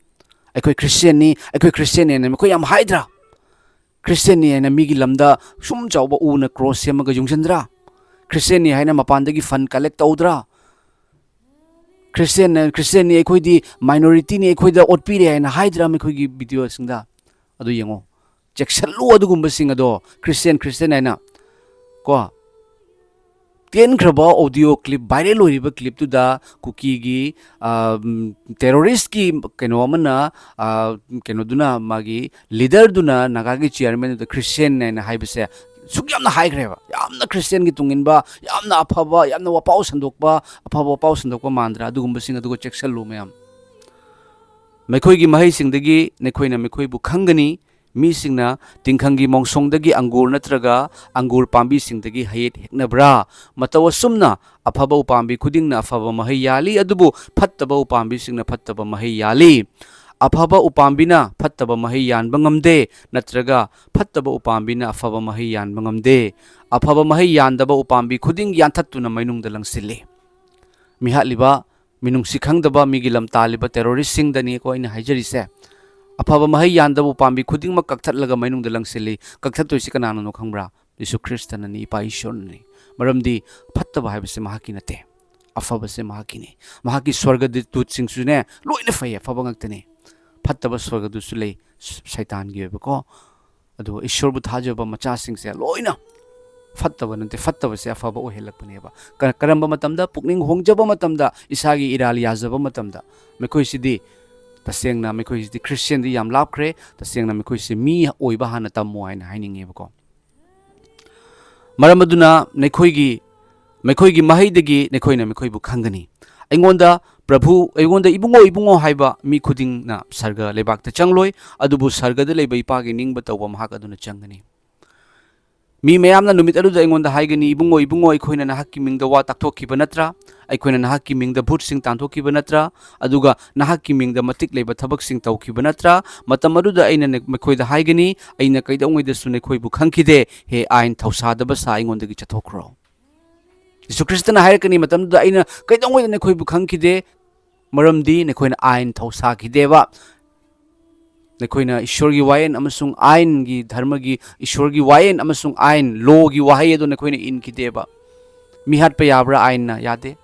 ꯑꯩꯈꯣꯏ ꯈ꯭ꯔꯤꯁꯇꯤꯌꯥꯟꯅꯤ, ꯑꯩꯈꯣꯏ ꯈ꯭ꯔꯤꯁꯇꯤꯌꯥꯟꯅꯤ ꯍꯥꯏꯅ ꯃꯈꯣꯏ ꯌꯥꯝ ꯍꯥꯏꯗ꯭ꯔꯥ? ꯈ꯭ꯔꯤꯁꯇꯤꯌꯥꯟꯅꯤ ꯍꯥꯏꯅ ꯃꯤꯒꯤ ꯂꯝꯗ ꯁꯨꯝ ꯆꯥꯎꯕ ꯎꯅ ꯀ꯭ꯔꯣꯁ ꯁꯦꯝꯃꯒ ꯌꯨꯡꯁꯤꯟꯗ꯭ꯔꯥ? ꯈ꯭ꯔꯤꯁꯇꯤꯌꯥꯟꯅꯤ ꯍꯥꯏꯅ ꯃꯄꯥꯟꯗꯒꯤ ꯐꯟ ꯀꯂꯦꯛ ꯇꯧꯗ꯭ꯔꯥ? ꯈ꯭ꯔꯤꯁꯇꯤꯌꯥꯟ, ꯈ꯭ꯔꯤꯁꯇꯤꯌꯥꯟꯅꯤ, ꯑꯩꯈꯣꯏꯗꯤ ꯃꯥꯏꯅꯣꯔꯤꯇꯤꯅꯤ, ꯑꯩꯈꯣꯏꯗ ꯑꯣꯠꯄꯤꯔꯦ ꯍꯥꯏꯅ ꯍꯥꯏꯗ꯭ꯔꯥ ꯃꯈꯣꯏꯒꯤ ꯚꯤꯗꯤꯑꯣꯁꯤꯡꯗ? ꯑꯗꯨ ꯌꯦꯡꯉꯣ, ꯆꯦꯛꯁꯤꯜꯂꯨ ꯑꯗꯨꯒꯨꯝꯕꯁꯤꯡ ꯑꯗꯣ, ꯈ꯭ꯔꯤꯁꯇꯤꯌꯥꯟ, ꯈ꯭ꯔꯤꯁꯇꯤꯌꯥꯟ ꯍꯥꯏꯅ ꯀꯣ꯫ ꯇꯦꯟꯈ꯭ꯔꯕ ꯑꯣꯗꯤꯑꯣ ꯀ꯭ꯂꯤꯞ, ꯚꯥꯏꯔꯦꯜ ꯑꯣꯏꯔꯤꯕ ꯀ꯭ꯂꯤꯞꯇꯨꯗ ꯀꯨꯀꯤꯒꯤ, ꯑ, ꯎꯝ, ꯇꯦꯔꯣꯔꯤꯁꯀꯤ ꯀꯩꯅꯣ ꯑꯃꯅ, ꯑ, ꯀꯩꯅꯣꯗꯨꯅ, ꯃꯥꯒꯤ ꯂꯤꯗꯔꯗꯨꯅ ꯅꯥꯒꯥꯒꯤ ꯆꯤꯌꯔꯃꯦꯟꯗꯨꯗ ꯈ꯭ꯔꯤꯁꯇꯤꯌꯥꯟ ꯍꯥꯏꯅ ꯍꯥꯏꯕꯁꯦ ꯁꯨꯛ ꯌꯥꯝꯅ ꯍꯥꯏꯈ꯭ꯔꯦꯕ꯫ ꯌꯥꯝꯅ ꯈ꯭ꯔꯤꯁꯇꯤꯌꯥꯟꯒꯤ ꯇꯨꯡ ꯏꯟꯕ, ꯌꯥꯝꯅ ꯑꯐꯕ, ꯌꯥꯝꯅ ꯋꯥꯄꯥꯎ ꯁꯟꯗꯣꯛꯄ, ꯑꯐꯕ ꯋꯥꯄꯥꯎ ꯁꯟꯗꯣꯛꯄ ꯃꯥꯟꯗ꯭ꯔꯥ? ꯑꯗꯨꯒꯨꯝꯕꯁꯤꯡ ꯑꯗꯨꯒ ꯆꯦꯛꯁꯤꯜꯂꯨ ꯃꯌꯥꯝ꯫ ꯃꯈꯣꯏꯒꯤ ꯃꯍꯩꯁꯤꯡꯗꯒꯤ ꯅꯈꯣꯏꯅ ꯃꯈꯣꯏꯕꯨ ꯈꯪꯒꯅꯤ꯫ ꯃꯤꯁꯤꯡꯅ ꯇꯤꯡꯈꯪꯒꯤ ꯃꯣꯡꯁꯣꯡꯗꯒꯤ ꯑꯪꯒꯨꯔ ꯅꯠꯇ꯭ꯔꯒ ꯑꯪꯒꯨꯔ ꯄꯥꯝꯕꯤꯁꯤꯡꯗꯒꯤ ꯍꯩꯌꯦꯠ ꯍꯦꯛꯅꯕ꯭ꯔꯥ? ꯃꯇꯧ ꯑꯁꯨꯝꯅ ꯑꯐꯕ ꯎꯄꯥꯝꯕꯤ ꯈꯨꯗꯤꯡꯅ ꯑꯐꯕ ꯃꯍꯩ ꯌꯥꯜꯂꯤ, ꯑꯗꯨꯕꯨ ꯐꯠꯇꯕ ꯎꯄꯥꯝꯕꯤꯁꯤꯡꯅ ꯐꯠꯇꯕ ꯃꯍꯩ ꯌꯥꯜꯂꯤ꯫ ꯑꯐꯕ ꯎꯄꯥꯝꯕꯤꯅ ꯐꯠꯇꯕ ꯃꯍꯩ ꯌꯥꯟꯕ ꯉꯝꯗꯦ, ꯅꯠꯇ꯭ꯔꯒ ꯐꯠꯇꯕ ꯎꯄꯥꯝꯕꯤꯅ ꯑꯐꯕ ꯃꯍꯩ ꯌꯥꯟꯕ ꯉꯝꯗꯦ꯫ ꯑꯐꯕ ꯃꯍꯩ ꯌꯥꯟꯗꯕ ꯎꯄꯥꯝꯕꯤ ꯈꯨꯗꯤꯡ ꯌꯥꯟꯊꯠꯇꯨꯅ ꯃꯩꯅꯨꯡꯗ ꯂꯪꯁꯤꯜꯂꯤ꯫ ꯃꯤꯍꯥꯠꯂꯤꯕ, ꯃꯤꯅꯨꯡꯁꯤ ꯈꯪꯗꯕ, ꯃꯤꯒꯤ ꯂꯝ ꯇꯥꯜꯂꯤꯕ terroristꯁꯤꯡꯗꯅꯤꯀꯣ ꯑꯩꯅ ꯍꯥꯏꯖꯔꯤꯁꯦ꯫ ꯑꯐꯕ ꯃꯍꯩ ꯌꯥꯟꯗꯕ ꯎꯄꯥꯝꯕꯤ ꯈꯨꯗꯤꯡꯃꯛ ꯀꯛꯊꯠꯂꯒ ꯃꯩꯅꯨꯡꯗ ꯂꯪꯁꯤꯜꯂꯤ꯫ ꯀꯛꯊꯠꯇꯣꯏꯁꯤ ꯀꯅꯥꯅꯅꯣ ꯈꯪꯕ꯭ꯔꯥ? ꯌꯤꯁꯨ ꯈ꯭ꯔꯤꯁꯇꯅꯅꯤ, ꯏꯄꯥ ꯏꯁꯣꯔꯅꯅꯤ꯫ ꯃꯔꯝꯗꯤ ꯐꯠꯇꯕ ꯍꯥꯏꯕꯁꯦ ꯃꯍꯥꯛꯀꯤ ꯅꯠꯇꯦ, ꯑꯐꯕꯁꯦ ꯃꯍꯥꯛꯀꯤꯅꯤ꯫ ꯃꯍꯥꯛꯀꯤ ꯁ꯭ꯋꯔꯒꯗꯨꯠꯁꯤꯡꯁꯨꯅꯦ, ꯂꯣꯏꯅ ꯐꯩꯌꯦ, ꯑꯐꯕ ꯉꯥꯛꯇꯅꯤ꯫ ꯐꯠꯇꯕ ꯁ꯭ꯋꯔꯒꯗꯨꯠꯁꯨ ꯂꯩ, ꯁ-, ꯁꯩꯇꯥꯟꯒꯤ ꯑꯣꯏꯕꯀꯣ꯫ ꯑꯗꯨꯒ ꯏꯁꯣꯔꯕꯨ ꯊꯥꯖꯕ ꯃꯆꯥꯁꯤꯡꯁꯦ ꯂꯣꯏꯅ ꯐꯠꯇꯕ ꯅꯠꯇꯦ, ꯐꯠꯇꯕꯁꯦ ꯑꯐꯕ ꯑꯣꯏꯍꯜꯂꯛꯄꯅꯦꯕ꯫ ꯀ-, ꯀꯔꯝꯕ ꯃꯇꯝꯗ? ꯄꯨꯛꯅꯤꯡ ꯍꯣꯡꯖꯕ ꯃꯇꯝꯗ, ꯏꯁꯥꯒꯤ ꯏꯔꯥꯜ ꯌꯥꯖꯕ ꯃꯇꯝꯗ꯫ ꯃꯈꯣꯏꯁꯤꯗꯤ ꯇꯁꯦꯡꯅ, ꯃꯈꯣꯏꯁꯤꯗꯤ ꯈ꯭ꯔꯤꯁꯇꯤꯌꯟꯗꯤ ꯌꯥꯝ ꯂꯥꯞꯈ꯭ꯔꯦ꯫ ꯇꯁꯦꯡꯅ ꯃꯈꯣꯏꯁꯦ ꯃꯤ ꯑꯣꯏꯕ ꯍꯥꯟꯅ ꯇꯝꯃꯣ ꯍꯥꯏꯅ ꯍꯥꯏꯅꯤꯡꯉꯦꯕꯀꯣ꯫ ꯃꯔꯝ ꯑꯗꯨꯅ ꯅꯈꯣꯏꯒꯤ, ꯃꯈꯣꯏꯒꯤ ꯃꯍꯩꯗꯒꯤ ꯅꯈꯣꯏꯅ ꯃꯈꯣꯏꯕꯨ ꯈꯪꯒꯅꯤ꯫ ꯑꯩꯉꯣꯟꯗ ꯄ꯭ꯔꯚꯨ, ꯑꯩꯉꯣꯟꯗ "ꯏꯕꯨꯡꯉꯣ, ꯏꯕꯨꯡꯉꯣ" ꯍꯥꯏꯕ ꯃꯤ ꯈꯨꯗꯤꯡꯅ ꯁꯔꯒ ꯂꯩꯕꯥꯛꯇ ꯆꯪꯂꯣꯏ, ꯑꯗꯨꯕꯨ ꯁꯔꯒꯗ ꯂꯩꯕ ꯏꯄꯥꯒꯤ ꯅꯤꯡꯕ ꯇꯧꯕ ꯃꯍꯥꯛ ꯑꯗꯨꯅ ꯆꯪꯒꯅꯤ꯫ ꯃꯤ ꯃꯌꯥꯝꯅ ꯅꯨꯃꯤꯠ ꯑꯗꯨꯗ ꯑꯩꯉꯣꯟꯗ ꯍꯥꯏꯒꯅꯤ, "ꯏꯕꯨꯡꯉꯣ, ꯏꯕꯨꯡꯉꯣ, ꯑꯩꯈꯣꯏꯅ ꯅꯍꯥꯛꯀꯤ ꯃꯤꯡꯗ ꯋꯥ ꯇꯥꯛꯊꯣꯛꯈꯤꯕ ꯅꯠꯇ꯭ꯔꯥ? ꯑꯩꯈꯣꯏꯅ ꯅꯍꯥꯛꯀꯤ ꯃꯤꯡꯗ ꯚꯨꯠꯁꯤꯡ ꯇꯥꯟꯊꯣꯛꯈꯤꯕ ꯅꯠꯇ꯭ꯔꯥ? ꯑꯗꯨꯒ ꯅꯍꯥꯛꯀꯤ ꯃꯤꯡꯗ ꯃꯇꯤꯛ ꯂꯩꯕ ꯊꯕꯛꯁꯤꯡ ꯇꯧꯈꯤꯕ ꯅꯠꯇ꯭ꯔꯥ?" ꯃꯇꯝ ꯑꯗꯨꯗ ꯑꯩꯅ ꯅ-, ꯃꯈꯣꯏꯗ ꯍꯥꯏꯒꯅꯤ, "ꯑꯩꯅ ꯀꯩꯗꯧꯉꯩꯗꯁꯨ ꯅꯈꯣꯏꯕꯨ ꯈꯪꯈꯤꯗꯦ꯫ ꯍꯦ ꯑꯥꯏꯟ ꯊꯧꯁꯥꯗꯕ ꯁꯥ, ꯑꯩꯉꯣꯟꯗꯒꯤ ꯆꯠꯊꯣꯛꯈ꯭ꯔꯣ"꯫ ꯌꯤꯁꯨ ꯈ꯭ꯔꯤꯁꯇꯅ ꯍꯥꯏꯔꯛꯀꯅꯤ ꯃꯇꯝꯗꯨꯗ, "ꯑꯩꯅ ꯀꯩꯗꯧꯉꯩꯗ ꯅꯈꯣꯏꯕꯨ ꯈꯪꯈꯤꯗꯦ?" ꯃꯔꯝꯗꯤ ꯅꯈꯣꯏꯅ ꯑꯥꯏꯟ ꯊꯧꯁꯥꯈꯤꯗꯦꯕ꯫ ꯅꯈꯣꯏꯅ ꯏꯁꯣꯔꯒꯤ ꯋꯥꯌꯦꯜ ꯑꯃꯁꯨꯡ ꯑꯥꯏꯟꯒꯤ, ꯙꯔꯃꯒꯤ, ꯏꯁꯣꯔꯒꯤ ꯋꯥꯌꯦꯜ ꯑꯃꯁꯨꯡ ꯑꯥꯏꯟ, lawꯒꯤ ꯋꯥꯍꯩ ꯑꯗꯨ ꯅꯈꯣꯏꯅ ꯏꯟꯈꯤꯗꯦꯕ꯫ ꯃꯤ ꯍꯥꯠꯄ ꯌꯥꯕ꯭ꯔꯥ? ꯑꯥꯏꯟꯅ ꯌꯥꯗꯦ꯫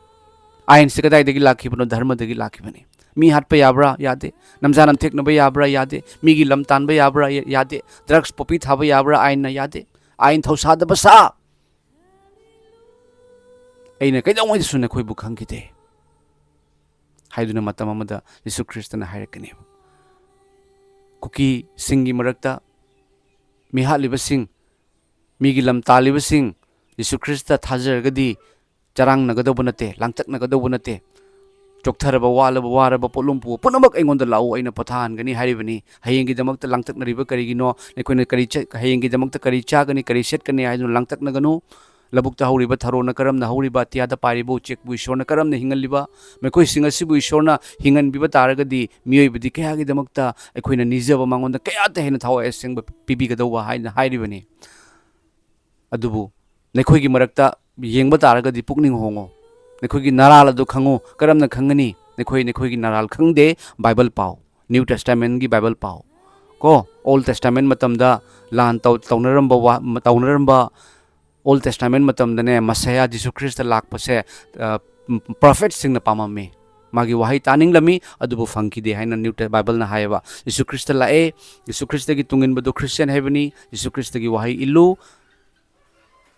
ꯑꯥꯏꯟꯁꯦ ꯀꯗꯥꯏꯗꯒꯤ ꯂꯥꯛꯈꯤꯕꯅꯣ? ꯙꯔꯃꯗꯒꯤ ꯂꯥꯛꯈꯤꯕꯅꯤ꯫ ꯃꯤ ꯍꯥꯠꯄ ꯌꯥꯕ꯭ꯔꯥ? ꯌꯥꯗꯦ꯫ ꯅꯝꯖꯥ ꯅꯝꯊꯦꯛꯅꯕ ꯌꯥꯕ꯭ꯔꯥ? ꯌꯥꯗꯦ꯫ ꯃꯤꯒꯤ ꯂꯝ ꯇꯥꯟꯕ ꯌꯥꯕ꯭ꯔꯥ? ꯌꯥ-, ꯌꯥꯗꯦ꯫ Drugs, poppy ꯊꯥꯕ ꯌꯥꯕ꯭ꯔꯥ? ꯑꯥꯏꯟꯅ ꯌꯥꯗꯦ꯫ ꯑꯥꯏꯟ ꯊꯧꯁꯥꯗꯕ ꯁꯥ, "ꯑꯩꯅ ꯀꯩꯗꯧꯉꯩꯗꯁꯨ ꯅꯈꯣꯏꯕꯨ ꯈꯪꯈꯤꯗꯦ" ꯍꯥꯏꯗꯨꯅ ꯃꯇꯝ ꯑꯃꯗ ꯌꯤꯁꯨ ꯈ꯭ꯔꯤꯁꯇꯅ ꯍꯥꯏꯔꯛꯀꯅꯦꯕ꯫ ꯀꯨꯀꯤꯁꯤꯡꯒꯤ ꯃꯔꯛꯇ ꯃꯤꯍꯥꯠꯂꯤꯕꯁꯤꯡ, ꯃꯤꯒꯤ ꯂꯝ ꯇꯥꯜꯂꯤꯕꯁꯤꯡ, ꯌꯤꯁꯨ ꯈ꯭ꯔꯤꯁꯇ ꯊꯥꯖꯔꯒꯗꯤ ꯆꯔꯥꯡꯅꯒꯗꯧꯕ ꯅꯠꯇꯦ, ꯂꯥꯡꯇꯛꯅꯒꯗꯧꯕ ꯅꯠꯇꯦ꯫ ꯆꯣꯛꯊꯔꯕ, ꯋꯥꯂꯕ, ꯋꯥꯔꯕ ꯄꯣꯠꯂꯨꯝ ꯄꯨꯕ ꯄꯨꯝꯅꯃꯛ ꯑꯩꯉꯣꯟꯗ ꯂꯥꯛꯎ, ꯑꯩꯅ ꯄꯣꯊꯥꯍꯟꯒꯅꯤ ꯍꯥꯏꯔꯤꯕꯅꯤ꯫ ꯍꯌꯦꯡꯒꯤꯗꯃꯛꯇ ꯂꯥꯡꯇꯛꯅꯔꯤꯕ ꯀꯔꯤꯒꯤꯅꯣ? ꯅꯈꯣꯏꯅ ꯀꯔꯤ ꯆ-, ꯍꯌꯦꯡꯒꯤꯗꯃꯛꯇ ꯀꯔꯤ ꯆꯥꯒꯅꯤ, ꯀꯔꯤ ꯁꯦꯠꯀꯅꯤ ꯍꯥꯏꯗꯨꯅ ꯂꯥꯡꯇꯛꯅꯒꯅꯨ꯫ ꯂꯧꯕꯨꯛꯇ ꯍꯧꯔꯤꯕ ꯊꯔꯣꯅ ꯀꯔꯝꯅ ꯍꯧꯔꯤꯕ, ꯑꯇꯤꯌꯥꯗ ꯄꯥꯏꯔꯤꯕ ꯎꯆꯦꯛꯄꯨ ꯏꯁꯣꯔꯅ ꯀꯔꯝꯅ ꯍꯤꯡꯍꯜꯂꯤꯕ, ꯃꯈꯣꯏꯁꯤꯡ ꯑꯁꯤꯕꯨ ꯏꯁꯣꯔꯅ ꯍꯤꯡꯍꯟꯕꯤꯕ ꯇꯥꯔꯒꯗꯤ, ꯃꯤꯑꯣꯏꯕꯗꯤ ꯀꯌꯥꯒꯤꯗꯃꯛꯇ ꯑꯩꯈꯣꯏꯅ ꯅꯤꯖꯕ ꯃꯉꯣꯟꯗ ꯀꯌꯥꯗ ꯍꯦꯟꯅ ꯊꯋꯥꯏ ꯑꯁꯦꯡꯕ ꯄꯤꯕꯤꯒꯗꯧꯕ ꯍꯥꯏꯅ ꯍꯥꯏꯔꯤꯕꯅꯤ꯫ ꯑꯗꯨꯕꯨ ꯅꯈꯣꯏꯒꯤ ꯃꯔꯛꯇ ꯌꯦꯡꯕ ꯇꯥꯔꯒꯗꯤ ꯄꯨꯛꯅꯤꯡ ꯍꯣꯡꯉꯣ꯫ ꯅꯈꯣꯏꯒꯤ ꯅꯔꯥꯜ ꯑꯗꯨ ꯈꯪꯉꯨ꯫ ꯀꯔꯝꯅ ꯈꯪꯒꯅꯤ? ꯅꯈꯣꯏ ꯅꯈꯣꯏꯒꯤ ꯅꯔꯥꯜ ꯈꯪꯗꯦ꯫ ꯕꯥꯏꯕꯜ ꯄꯥꯎ꯫ New Testamentꯒꯤ ꯕꯥꯏꯕꯜ ꯄꯥꯎ꯫ ꯀꯣ, Old Testament ꯃꯇꯝꯗ ꯂꯥꯟ ꯇꯧ-, ꯇꯧꯅꯔꯝꯕ ꯋꯥ-, ꯇꯧꯅꯔꯝꯕ Old Testament ꯃꯇꯝꯗꯅꯦ, ꯃꯁꯤꯌꯥ ꯖꯤꯁꯨ ꯈ꯭ꯔꯤꯁꯇ ꯂꯥꯛꯄꯁꯦ, ꯑ, prophetꯁꯤꯡꯅ ꯄꯥꯝꯃꯝꯃꯤ꯫ ꯃꯥꯒꯤ ꯋꯥꯍꯩ ꯇꯥꯅꯤꯡꯂꯝꯃꯤ, ꯑꯗꯨꯕꯨ ꯐꯪꯈꯤꯗꯦ ꯍꯥꯏꯅ New Te-, ꯕꯥꯏꯕꯜꯅ ꯍꯥꯏꯌꯦꯕ꯫ ꯖꯤꯁꯨ ꯈ꯭ꯔꯤꯁꯇ ꯂꯥꯛꯑꯦ, ꯖꯤꯁꯨ ꯈ꯭ꯔꯤꯁꯇꯒꯤ ꯇꯨꯡꯏꯟꯕꯗꯨ ꯈ꯭ꯔꯤꯁꯇꯤꯌꯥꯟ ꯍꯥꯏꯕꯅꯤ, ꯖꯤꯁꯨ ꯈ꯭ꯔꯤꯁꯇꯒꯤ ꯋꯥꯍꯩ ꯏꯜꯂꯨ,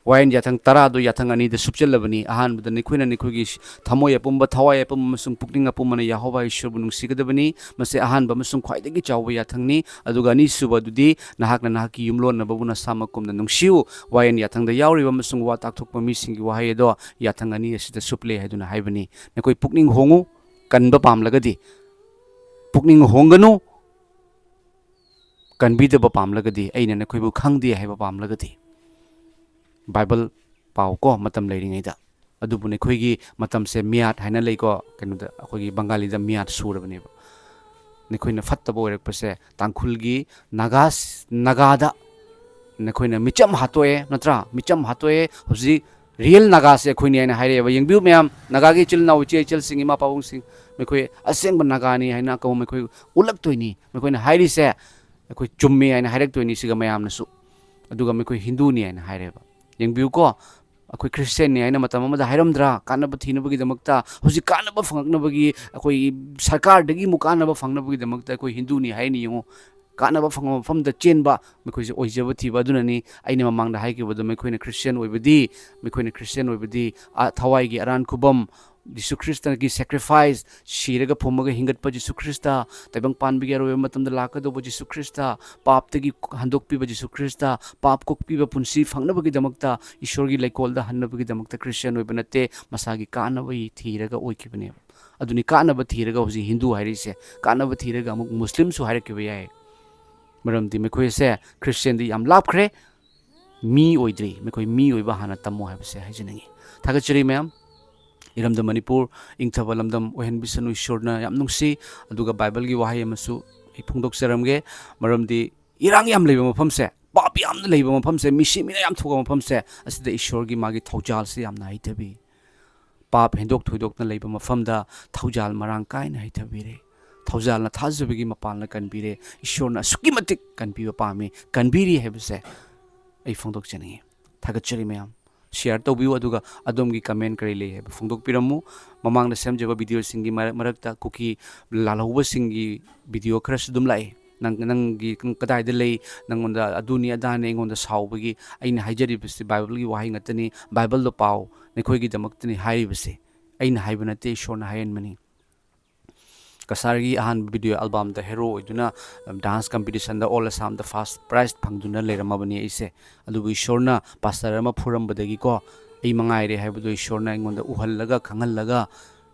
ꯋꯥꯌꯦꯟ ꯌꯥꯊꯪ ꯇꯔꯥꯗꯨ ꯌꯥꯊꯪ ꯑꯅꯤꯗ ꯁꯨꯞꯆꯜꯂꯕꯅꯤ꯫ ꯑꯍꯥꯟꯕꯗ ꯅꯈꯣꯏꯅ ꯅꯈꯣꯏꯒꯤ ꯊꯃꯣꯏ ꯑꯄꯨꯝꯕ, ꯊꯋꯥꯏ ꯑꯄꯨꯝꯕ ꯑꯃꯁꯨꯡ ꯄꯨꯛꯅꯤꯡ ꯑꯄꯨꯝꯕꯅ ꯌꯦꯍꯣꯋꯥ ꯏꯁꯣꯔꯕꯨ ꯅꯨꯡꯁꯤꯒꯗꯕꯅꯤ꯫ ꯃꯁꯤ ꯑꯍꯥꯟꯕ ꯑꯃꯁꯨꯡ ꯈ꯭ꯋꯥꯏꯗꯒꯤ ꯆꯥꯎꯕ ꯌꯥꯊꯪꯅꯤ꯫ ꯑꯗꯨꯒ ꯑꯅꯤꯁꯨꯕ ꯑꯗꯨꯗꯤ, "ꯅꯍꯥꯛꯅ ꯅꯍꯥꯛꯀꯤ ꯌꯨꯝꯂꯣꯟꯅꯕꯕꯨ ꯅꯁꯥꯃꯛꯀꯨꯝꯅ ꯅꯨꯡꯁꯤꯌꯨ"꯫ ꯋꯥꯌꯦꯟ ꯌꯥꯊꯪꯗ ꯌꯥꯎꯔꯤꯕ ꯑꯃꯁꯨꯡ ꯋꯥ ꯇꯥꯛꯊꯣꯛꯄ ꯃꯤꯁꯤꯡꯒꯤ ꯋꯥꯍꯩ ꯑꯗꯣ ꯌꯥꯊꯪ ꯑꯅꯤ ꯑꯁꯤꯗ ꯁꯨꯞꯂꯦ ꯍꯥꯏꯗꯨꯅ ꯍꯥꯏꯕꯅꯤ꯫ ꯅꯈꯣꯏ ꯄꯨꯛꯅꯤꯡ ꯍꯣꯡꯉꯨ, ꯀꯟꯕ ꯄꯥꯝꯂꯒꯗꯤ꯫ ꯄꯨꯛꯅꯤꯡ ꯍꯣꯡꯒꯅꯨ, ꯀꯟꯕꯤꯗꯕ ꯄꯥꯝꯂꯒꯗꯤ, ꯑꯩꯅ ꯅꯈꯣꯏꯕꯨ ꯈꯪꯗꯦ ꯍꯥꯏꯕ ꯄꯥꯝꯂꯒꯗꯤ, ꯕꯥꯏꯕꯜ ꯄꯥꯎ ꯀꯣ, ꯃꯇꯝ ꯂꯩꯔꯤꯉꯩꯗ꯫ ꯑꯗꯨꯕꯨ ꯅꯈꯣꯏꯒꯤ ꯃꯇꯝꯁꯦ ꯃꯤꯌꯥꯠ ꯍꯥꯏꯅ ꯂꯩꯀꯣ, ꯀꯩꯅꯣꯗ, ꯑꯩꯈꯣꯏꯒꯤ ꯕꯪꯒꯥꯂꯤꯗ ꯃꯤꯌꯥꯠ ꯁꯨꯔꯕꯅꯦꯕ꯫ ꯅꯈꯣꯏꯅ ꯐꯠꯇꯕ ꯑꯣꯏꯔꯛꯄꯁꯦ ꯇꯥꯡꯈꯨꯜꯒꯤ ꯅꯥꯒꯥ, ꯅꯥꯒꯥꯗ ꯅꯈꯣꯏꯅ ꯃꯤꯆꯝ ꯍꯥꯠꯇꯣꯛꯑꯦ, ꯅꯠꯇ꯭ꯔꯥ? ꯃꯤꯆꯝ ꯍꯥꯠꯇꯣꯛꯑꯦ꯫ ꯍꯧꯖꯤꯛ real ꯅꯥꯒꯥꯁꯦ ꯑꯩꯈꯣꯏꯅꯤ ꯍꯥꯏꯅ ꯍꯥꯏꯔꯛꯑꯦꯕ꯫ ꯌꯦꯡꯕꯤꯌꯨ ꯃꯌꯥꯝ, ꯅꯥꯒꯥꯒꯤ ꯏꯆꯤꯜ ꯏꯅꯥꯎ, ꯏꯆꯦ ꯏꯆꯜꯁꯤꯡ, ꯏꯃꯥ ꯄꯥꯕꯨꯡꯁꯤꯡ, ꯃꯈꯣꯏ ꯑꯁꯦꯡꯕ ꯅꯥꯒꯥꯅꯤ ꯍꯥꯏꯅ ꯀꯧꯕ ꯃꯈꯣꯏ ꯎꯠꯂꯛꯇꯣꯏꯅꯤ꯫ ꯃꯈꯣꯏꯅ ꯍꯥꯏꯔꯤꯁꯦ ꯑꯩꯈꯣꯏ ꯆꯨꯝꯃꯤ ꯍꯥꯏꯅ ꯍꯥꯏꯔꯛꯇꯣꯏꯅꯤ ꯁꯤꯒ ꯃꯌꯥꯝꯅꯁꯨ꯫ ꯑꯗꯨꯒ ꯃꯈꯣꯏ ꯍꯤꯟꯗꯨꯅꯤ ꯍꯥꯏꯅ ꯍꯥꯏꯔꯦꯕ꯫ ꯌꯦꯡꯕꯤꯌꯨꯀꯣ, ꯑꯩꯈꯣꯏ ꯈ꯭ꯔꯤꯁꯇꯤꯌꯥꯟꯅꯤ ꯍꯥꯏꯅ ꯃꯇꯝ ꯑꯃꯗ ꯍꯥꯏꯔꯝꯗ꯭ꯔꯥ? ꯀꯥꯟꯅꯕ ꯊꯤꯅꯕꯒꯤꯗꯃꯛꯇ, ꯍꯧꯖꯤꯛ ꯀꯥꯟꯅꯕ ꯐꯪꯉꯛꯅꯕꯒꯤ, ꯑꯩꯈꯣꯏꯒꯤ ꯁꯔꯀꯥꯔꯗꯒꯤ ꯑꯃꯨꯛ ꯀꯥꯟꯅꯕ ꯐꯪꯅꯕꯒꯤꯗꯃꯛꯇ ꯑꯩꯈꯣꯏ ꯍꯤꯟꯗꯨꯅꯤ ꯍꯥꯏꯅ ꯌꯦꯡꯉꯨ꯫ ꯀꯥꯟꯅꯕ ꯐꯪꯕ ꯃꯐꯝꯗ ꯆꯦꯟꯕ, ꯃꯈꯣꯏꯁꯦ ꯑꯣꯏꯖꯕ ꯊꯤꯕ꯫ ꯑꯗꯨꯅꯅꯤ ꯑꯩꯅ ꯃꯃꯥꯡꯗ ꯍꯥꯏꯈꯤꯕꯗꯣ, ꯃꯈꯣꯏꯅ ꯈ꯭ꯔꯤꯁꯇꯤꯌꯥꯟ ꯑꯣꯏꯕꯗꯤ, ꯃꯈꯣꯏꯅ ꯈ꯭ꯔꯤꯁꯇꯤꯌꯥꯟ ꯑꯣꯏꯕꯗꯤ, ꯑ, ꯊꯋꯥꯏꯒꯤ ꯑꯔꯥꯟ ꯈꯨꯕꯝ, ꯖꯤꯁꯨ ꯈ꯭ꯔꯤꯁꯇꯒꯤ sacrifice, ꯁꯤꯔꯒ ꯐꯨꯝꯃꯒ ꯍꯤꯡꯒꯠꯄ ꯖꯤꯁꯨ ꯈ꯭ꯔꯤꯁꯇ, ꯇꯥꯏꯕꯪ ꯄꯥꯟꯕꯒꯤ ꯑꯔꯣꯏꯕ ꯃꯇꯝꯗ ꯂꯥꯛꯀꯗꯧꯕ ꯖꯤꯁꯨ ꯈ꯭ꯔꯤꯁꯇ, ꯄꯥꯞꯇꯒꯤ ꯍꯟꯗꯣꯛꯄꯤꯕ ꯖꯤꯁꯨ ꯈ꯭ꯔꯤꯁꯇ, ꯄꯥꯞ ꯀꯣꯛꯄꯤꯕ ꯄꯨꯟꯁꯤ ꯐꯪꯅꯕꯒꯤꯗꯃꯛꯇ, ꯏꯁꯣꯔꯒꯤ ꯂꯩꯀꯣꯜꯗ ꯍꯟꯅꯕꯒꯤꯗꯃꯛꯇ ꯈ꯭ꯔꯤꯁꯇꯤꯌꯥꯟ ꯑꯣꯏꯕ ꯅꯠꯇꯦ, ꯃꯁꯥꯒꯤ ꯀꯥꯟꯅꯕ ꯊꯤꯔꯒ ꯑꯣꯏꯈꯤꯕꯅꯦꯕ꯫ ꯑꯗꯨꯅꯤ ꯀꯥꯟꯅꯕ ꯊꯤꯔꯒ ꯍꯧꯖꯤꯛ ꯍꯤꯟꯗꯨ ꯍꯥꯏꯔꯤꯁꯦ, ꯀꯥꯟꯅꯕ ꯊꯤꯔꯒ ꯑꯃꯨꯛ ꯃꯨꯁꯂꯤꯝꯁꯨ ꯍꯥꯏꯔꯛꯈꯤꯕ ꯌꯥꯏ꯫ ꯃꯔꯝꯗꯤ ꯃꯈꯣꯏꯁꯦ ꯈ꯭ꯔꯤꯁꯇꯤꯌꯥꯟꯗꯤ ꯌꯥꯝ ꯂꯥꯞꯈ꯭ꯔꯦ, ꯃꯤ ꯑꯣꯏꯗ꯭ꯔꯤ, ꯃꯈꯣꯏ ꯃꯤ ꯑꯣꯏꯕ ꯍꯥꯟꯅ ꯇꯝꯃꯣ ꯍꯥꯏꯕꯁꯦ ꯍꯥꯏꯖꯅꯤꯡꯉꯤ꯫ ꯊꯥꯒꯠꯆꯔꯤ ꯃꯌꯥꯝ꯫ ꯏꯔꯝꯗꯝ ꯃꯅꯤꯄꯨꯔ ꯏꯪꯊꯕ ꯂꯝꯗꯝ ꯑꯣꯏꯍꯟꯕꯤꯁꯅꯨ ꯏꯁꯣꯔꯅ, ꯌꯥꯝ ꯅꯨꯡꯁꯤ꯫ ꯑꯗꯨꯒ ꯕꯥꯏꯕꯜꯒꯤ ꯋꯥꯍꯩ ꯑꯃꯁꯨ ꯑꯩ ꯐꯣꯡꯗꯣꯛꯆꯔꯝꯒꯦ꯫ ꯃꯔꯝꯗꯤ ꯏꯔꯥꯡ ꯌꯥꯝ ꯂꯩꯕ ꯃꯐꯝꯁꯦ, ꯄꯥꯞ ꯌꯥꯝꯅ ꯂꯩꯕ ꯃꯐꯝꯁꯦ, ꯃꯤꯁꯤ ꯃꯤꯅ ꯌꯥꯝ ꯊꯣꯛꯄ ꯃꯐꯝꯁꯦ, ꯑꯁꯤꯗ ꯏꯁꯣꯔꯒꯤ ꯃꯥꯒꯤ ꯊꯧꯖꯥꯜꯁꯤ ꯌꯥꯝꯅ ꯍꯩꯊꯕꯤ꯫ ꯄꯥꯞ ꯍꯦꯟꯗꯣꯛ ꯊꯣꯏꯗꯣꯛꯅ ꯂꯩꯕ ꯃꯐꯝꯗ ꯊꯧꯖꯥꯜ ꯃꯔꯥꯡ ꯀꯥꯏꯅ ꯍꯩꯊꯕꯤꯔꯦ꯫ ꯊꯧꯖꯥꯜꯅ ꯊꯥꯖꯕꯒꯤ ꯃꯄꯥꯟꯅ ꯀꯟꯕꯤꯔꯦ꯫ ꯏꯁꯣꯔꯅ ꯑꯁꯨꯛꯀꯤ ꯃꯇꯤꯛ ꯀꯟꯕꯤꯕ ꯄꯥꯝꯃꯤ, ꯀꯟꯕꯤꯔꯤ ꯍꯥꯏꯕꯁꯦ ꯑꯩ ꯐꯣꯡꯗꯣꯛꯆꯅꯤꯡꯉꯤ꯫ ꯊꯥꯒꯠꯆꯔꯤ ꯃꯌꯥꯝ꯫ Share ꯇꯧꯕꯤꯌꯨ, ꯑꯗꯨꯒ ꯑꯗꯣꯝꯒꯤ comment ꯀꯔꯤ ꯂꯩ ꯍꯥꯏꯕ ꯐꯣꯡꯗꯣꯛꯄꯤꯔꯝꯃꯨ꯫ ꯃꯃꯥꯡꯗ ꯁꯦꯝꯖꯕ videoꯁꯤꯡꯒꯤ ꯃꯔꯛ-, ꯃꯔꯛꯇ ꯀꯨꯀꯤ ꯂꯥꯜꯍꯧꯕꯁꯤꯡꯒꯤ video ꯈꯔꯁꯨ ꯑꯗꯨꯝ ꯂꯥꯛꯏ꯫ ꯅꯪ, ꯅꯪꯒꯤ, ꯅꯪ ꯀꯗꯥꯏꯗ ꯂꯩ? ꯅꯪꯉꯣꯟꯗ ꯑꯗꯨꯅꯤ ꯑꯗꯥꯅꯤ ꯑꯩꯉꯣꯟꯗ ꯁꯥꯎꯕꯒꯤ꯫ ꯑꯩꯅ ꯍꯥꯏꯖꯔꯤꯕꯁꯤ ꯕꯥꯏꯕꯜꯒꯤ ꯋꯥꯍꯩ ꯉꯥꯛꯇꯅꯤ꯫ ꯕꯥꯏꯕꯜꯗꯣ ꯄꯥꯎ, ꯅꯈꯣꯏꯒꯤꯗꯃꯛꯇꯅꯤ ꯍꯥꯏꯔꯤꯕꯁꯤ꯫ ꯑꯩꯅ ꯍꯥꯏꯕ ꯅꯠꯇꯦ, ꯏꯁꯣꯔꯅ ꯍꯥꯏꯍꯟꯕꯅꯤ꯫ ꯀꯁꯥꯔꯒꯤ ꯑꯍꯥꯟꯕ video albumꯗ hero ꯑꯣꯏꯗꯨꯅ dance competitionꯗ All Assamꯗ first prize ꯐꯪꯗꯨꯅ ꯂꯩꯔꯝꯃꯕꯅꯤ ꯑꯩꯁꯦ꯫ ꯑꯗꯨꯕꯨ ꯏꯁꯣꯔꯅ pastor ꯑꯃ ꯐꯨꯔꯝꯕꯗꯒꯤꯀꯣ, ꯑꯩ ꯃꯉꯥꯏꯔꯦ ꯍꯥꯏꯕꯗꯣ ꯏꯁꯣꯔꯅ ꯑꯩꯉꯣꯟꯗ ꯎꯍꯜꯂꯒ, ꯈꯪꯍꯜꯂꯒ,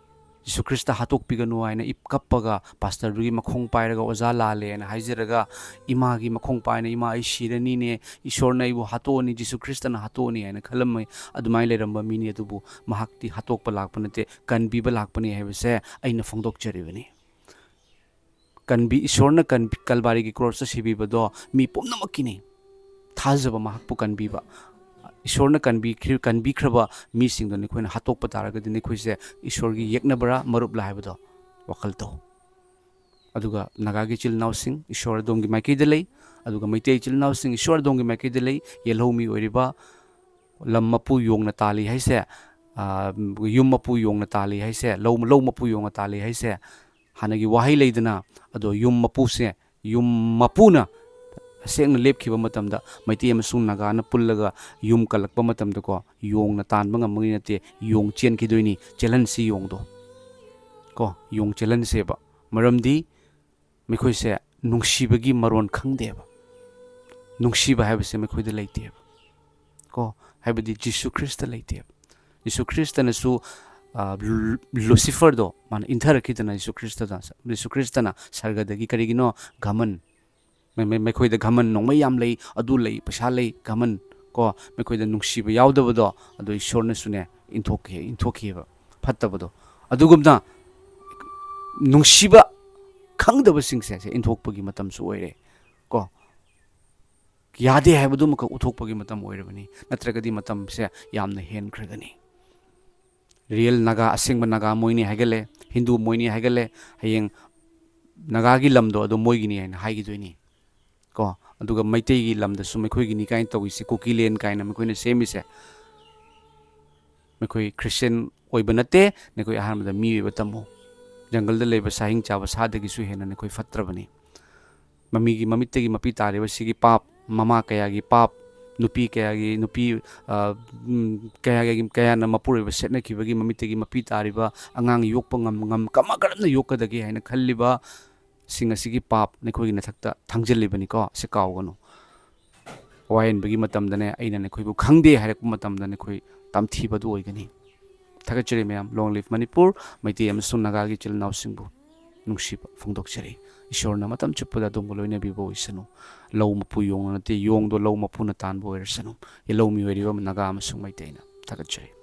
"ꯖꯤꯁꯨ ꯈ꯭ꯔꯤꯁꯇ ꯍꯥꯠꯇꯣꯛꯄꯤꯒꯅꯨ" ꯍꯥꯏꯅ ꯏꯞ ꯀꯞꯄꯒ, pastorꯗꯨꯒꯤ ꯃꯈꯣꯡ ꯄꯥꯏꯔꯒ, "ꯑꯣꯖꯥ, ꯂꯥꯜꯂꯦ" ꯍꯥꯏꯅ ꯍꯥꯏꯖꯔꯒ, ꯏꯃꯥꯒꯤ ꯃꯈꯣꯡ ꯄꯥꯏꯅ, "ꯏꯃꯥ, ꯑꯩ ꯁꯤꯔꯅꯤꯅꯦ, ꯏꯁꯣꯔꯅ ꯑꯩꯕꯨ ꯍꯥꯠꯇꯣꯛꯑꯅꯤ, ꯖꯤꯁꯨ ꯈ꯭ꯔꯤꯁꯇꯅ ꯍꯥꯠꯇꯣꯛꯑꯅꯤ" ꯍꯥꯏꯅ ꯈꯜꯂꯝꯃꯤ꯫ ꯑꯗꯨꯃꯥꯏꯅ ꯂꯩꯔꯝꯕ ꯃꯤꯅꯤ, ꯑꯗꯨꯕꯨ ꯃꯍꯥꯛꯇꯤ ꯍꯥꯠꯇꯣꯛꯄ ꯂꯥꯛꯄ ꯅꯠꯇꯦ, ꯀꯟꯕꯤꯕ ꯂꯥꯛꯄꯅꯤ ꯍꯥꯏꯕꯁꯦ ꯑꯩꯅ ꯐꯣꯡꯗꯣꯛꯆꯔꯤꯕꯅꯤ꯫ ꯀꯟꯕꯤ-, ꯏꯁꯣꯔꯅ ꯀꯟꯕꯤ-, ꯀꯜꯕꯥꯔꯤꯒꯤ crossꯇ ꯁꯤꯕꯤꯕꯗꯣ ꯃꯤ ꯄꯨꯝꯅꯃꯛꯀꯤꯅꯤ꯫ ꯊꯥꯖꯕ ꯃꯍꯥꯛꯄꯨ ꯀꯟꯕꯤꯕ꯫ ꯏꯁꯣꯔꯅ ꯀꯟꯕꯤꯈ꯭ꯔꯤ-, ꯀꯟꯕꯤꯈ꯭ꯔꯕ ꯃꯤꯁꯤꯡꯗꯣ ꯅꯈꯣꯏꯅ ꯍꯥꯠꯇꯣꯛꯄ ꯇꯥꯔꯒꯗꯤ ꯅꯈꯣꯏꯁꯦ ꯏꯁꯣꯔꯒꯤ ꯌꯦꯛꯅꯕ꯭ꯔꯥ, ꯃꯔꯨꯞꯂꯥ ꯍꯥꯏꯕꯗꯣ ꯋꯥꯈꯜ ꯇꯧ꯫ ꯑꯗꯨꯒ ꯅꯥꯒꯥꯒꯤ ꯏꯆꯤꯜ ꯏꯅꯥꯎꯁꯤꯡ, ꯏꯁꯣꯔ ꯑꯗꯣꯝꯒꯤ ꯃꯥꯏꯀꯩꯗ ꯂꯩ꯫ ꯑꯗꯨꯒ ꯃꯩꯇꯩ ꯏꯆꯤꯜ ꯏꯅꯥꯎꯁꯤꯡ, ꯏꯁꯣꯔ ꯑꯗꯣꯝꯒꯤ ꯃꯥꯏꯀꯩꯗ ꯂꯩ꯫ ꯌꯦꯜꯍꯧꯃꯤ ꯑꯣꯏꯔꯤꯕ, ꯂꯝ ꯃꯄꯨ ꯌꯣꯡꯅ ꯇꯥꯜꯂꯤ ꯍꯥꯏꯁꯦ, ꯑ, ꯌꯨꯝ ꯃꯄꯨ ꯌꯣꯡꯅ ꯇꯥꯜꯂꯤ ꯍꯥꯏꯁꯦ, ꯂꯧ, ꯂꯧ ꯃꯄꯨ ꯌꯣꯡꯅ ꯇꯥꯜꯂꯤ ꯍꯥꯏꯁꯦ, ꯍꯥꯟꯅꯒꯤ ꯋꯥꯍꯩ ꯂꯩꯗꯅ, ꯑꯗꯣ ꯌꯨꯝ ꯃꯄꯨꯁꯦ, ꯌꯨꯝ ꯃꯄꯨꯅ ꯇꯁꯦꯡꯅ ꯂꯦꯞꯈꯤꯕ ꯃꯇꯝꯗ, ꯃꯩꯇꯩ ꯑꯃꯁꯨꯡ ꯅꯥꯒꯥꯅ ꯄꯨꯜꯂꯒ ꯌꯨꯝ ꯀꯜꯂꯛꯄ ꯃꯇꯝꯗꯀꯣ, ꯌꯣꯡꯅ ꯇꯥꯟꯕ ꯉꯝꯕꯒꯤ ꯅꯠꯇꯦ, ꯌꯣꯡ ꯆꯦꯟꯈꯤꯗꯣꯏꯅꯤ꯫ ꯆꯦꯜꯍꯟꯁꯤ ꯌꯣꯡꯗꯣ, ꯀꯣ, ꯌꯣꯡ ꯆꯦꯜꯍꯟꯁꯦꯕ꯫ ꯃꯔꯝꯗꯤ ꯃꯈꯣꯏꯁꯦ ꯅꯨꯡꯁꯤꯕꯒꯤ ꯃꯔꯣꯟ ꯈꯪꯗꯦꯕ꯫ ꯅꯨꯡꯁꯤꯕ ꯍꯥꯏꯕꯁꯦ ꯃꯈꯣꯏꯗ ꯂꯩꯇꯦꯕ, ꯀꯣ, ꯍꯥꯏꯕꯗꯤ ꯖꯤꯁꯨ ꯈ꯭ꯔꯤꯁꯇ ꯂꯩꯇꯦꯕ꯫ ꯖꯤꯁꯨ ꯈ꯭ꯔꯤꯁꯇꯅꯁꯨ, ꯑ, ꯂꯨ-, ꯂꯨꯁꯤꯐꯔꯗꯣ ꯃꯥꯅ ꯏꯟꯊꯔꯛꯈꯤꯗꯅ, ꯖꯤꯁꯨ ꯈ꯭ꯔꯤꯁꯇꯗ, ꯖꯤꯁꯨ ꯈ꯭ꯔꯤꯁꯇꯅ ꯁꯔꯒꯗꯒꯤ꯫ ꯀꯔꯤꯒꯤꯅꯣ? ꯘꯃꯟ꯫ ꯃ-, ꯃ-, ꯃꯈꯣꯏꯗ ꯘꯃꯟ, ꯅꯣꯡꯃꯩ ꯌꯥꯝ ꯂꯩ, ꯑꯗꯨ ꯂꯩ, ꯄꯩꯁꯥ ꯂꯩ, ꯘꯃꯟ, ꯀꯣ, ꯃꯈꯣꯏꯗ ꯅꯨꯡꯁꯤꯕ ꯌꯥꯎꯗꯕꯗꯣ, ꯑꯗꯨ ꯏꯁꯣꯔꯅꯁꯨꯅꯦ ꯏꯟꯊꯣꯛꯈꯤ, ꯏꯟꯊꯣꯛꯈꯤꯑꯕ ꯐꯠꯇꯕꯗꯣ꯫ ꯑꯗꯨꯒꯨꯝꯅ ꯅꯨꯡꯁꯤꯕ ꯈꯪꯗꯕꯁꯤꯡꯁꯦ ꯁꯦ ꯏꯟꯊꯣꯛꯄꯒꯤ ꯃꯇꯝꯁꯨ ꯑꯣꯏꯔꯦ, ꯀꯣ꯫ ꯌꯥꯗꯦ ꯍꯥꯏꯕꯗꯨꯃꯈꯛ ꯎꯠꯊꯣꯛꯄꯒꯤ ꯃꯇꯝ ꯑꯣꯏꯔꯕꯅꯤ, ꯅꯠꯇ꯭ꯔꯒꯗꯤ ꯃꯇꯝꯁꯦ ꯌꯥꯝꯅ ꯍꯦꯟꯈ꯭ꯔꯒꯅꯤ꯫ ꯔꯤꯌꯦꯜ ꯅꯥꯒꯥ, ꯑꯁꯦꯡꯕ ꯅꯥꯒꯥ ꯃꯣꯏꯅꯤ ꯍꯥꯏꯒꯠꯂꯦ, ꯍꯤꯟꯗꯨ ꯃꯣꯏꯅꯤ ꯍꯥꯏꯒꯠꯂꯦ, ꯍꯌꯦꯡ ꯅꯥꯒꯥꯒꯤ ꯂꯝꯗꯣ ꯑꯗꯨ ꯃꯣꯏꯒꯤꯅꯤ ꯍꯥꯏꯅ ꯍꯥꯏꯈꯤꯗꯣꯏꯅꯤ, ꯀꯣ꯫ ꯑꯗꯨꯒ ꯃꯩꯇꯩꯒꯤ ꯂꯝꯗꯁꯨ ꯃꯈꯣꯏꯒꯤꯅꯤ ꯀꯥꯏꯅ ꯇꯧꯔꯤꯁꯦ, ꯀꯨꯀꯤꯂꯦꯟ ꯀꯥꯏꯅ ꯃꯈꯣꯏꯅ ꯁꯦꯝꯃꯤꯁꯦ꯫ ꯃꯈꯣꯏ ꯈ꯭ꯔꯤꯁꯇꯤꯌꯟ ꯑꯣꯏꯕ ꯅꯠꯇꯦ, ꯅꯈꯣꯏ ꯑꯍꯥꯟꯕꯗ ꯃꯤ ꯑꯣꯏꯕ ꯇꯝꯃꯨ꯫ ꯖꯪꯒꯜꯗ ꯂꯩꯕ ꯁꯥꯍꯤꯡ ꯆꯥꯕ ꯁꯥꯗꯒꯤꯁꯨ ꯍꯦꯟꯅ ꯅꯈꯣꯏ ꯐꯠꯇ꯭ꯔꯕꯅꯤ꯫ ꯃꯃꯤꯒꯤ ꯃꯃꯤꯠꯇꯒꯤ ꯃꯄꯤ ꯇꯥꯔꯤꯕ ꯁꯤꯒꯤ ꯄꯥꯞ, ꯃꯃꯥ ꯀꯌꯥꯒꯤ ꯄꯥꯞ, ꯅꯨꯄꯤ ꯀꯌꯥꯒꯤ, ꯅꯨꯄꯤ, ꯑ, ꯎꯝ, ꯀꯌꯥꯒꯤ, ꯀꯌꯥꯅ ꯃꯄꯨꯔꯣꯏꯕ ꯁꯦꯠꯅꯈꯤꯕꯒꯤ ꯃꯃꯤꯠꯇꯒꯤ ꯃꯄꯤ ꯇꯥꯔꯤꯕ, ꯑꯉꯥꯡ ꯌꯣꯛꯄ ꯉꯝ-, ꯉꯝ-, ꯀꯃ-, ꯀꯔꯝꯅ ꯌꯣꯛꯀꯗꯒꯦ ꯍꯥꯏꯅ ꯈꯜꯂꯤꯕ ꯁꯤꯡ ꯑꯁꯤꯒꯤ ꯄꯥꯞ ꯅꯈꯣꯏꯒꯤ ꯅꯊꯛꯇ ꯊꯥꯡꯖꯤꯜꯂꯤꯕꯅꯤꯀꯣ, ꯁꯤ ꯀꯥꯎꯒꯅꯨ꯫ ꯋꯥꯌꯦꯟꯕꯒꯤ ꯃꯇꯝꯗꯅꯦ, ꯑꯩꯅ ꯅꯈꯣꯏꯕꯨ ꯈꯪꯗꯦ ꯍꯥꯏꯔꯛꯄ ꯃꯇꯝꯗ ꯅꯈꯣꯏ ꯇꯝꯊꯤꯕꯗꯨ ꯑꯣꯏꯒꯅꯤ꯫ ꯊꯥꯒꯠꯆꯔꯤ ꯃꯌꯥꯝ꯫ Long live ꯃꯅꯤꯄꯨꯔ, ꯃꯩꯇꯩ ꯑꯃꯁꯨꯡ ꯅꯥꯒꯥꯒꯤ ꯏꯆꯤꯜ ꯏꯅꯥꯎꯁꯤꯡꯕꯨ ꯅꯨꯡꯁꯤꯕ ꯐꯣꯡꯗꯣꯛꯆꯔꯤ꯫ ꯏꯁꯣꯔꯅ ꯃꯇꯝ ꯆꯨꯞꯄꯗ ꯑꯗꯣꯝꯕꯨ ꯂꯣꯏꯅꯕꯤꯕ ꯑꯣꯏꯁꯅꯨ꯫ ꯂꯧ ꯃꯄꯨ ꯌꯣꯡꯅ ꯅꯠꯇꯦ, ꯌꯣꯡꯗꯣ ꯂꯧ ꯃꯄꯨꯅ ꯇꯥꯟꯕ ꯑꯣꯏꯔꯁꯅꯨ꯫ ꯂꯧꯃꯤ ꯑꯣꯏꯔꯤꯕ ꯅꯥꯒꯥ ꯑꯃꯁꯨꯡ ꯃꯩꯇꯩꯅ꯫ ꯊꯥꯒꯠꯆꯔꯤ꯫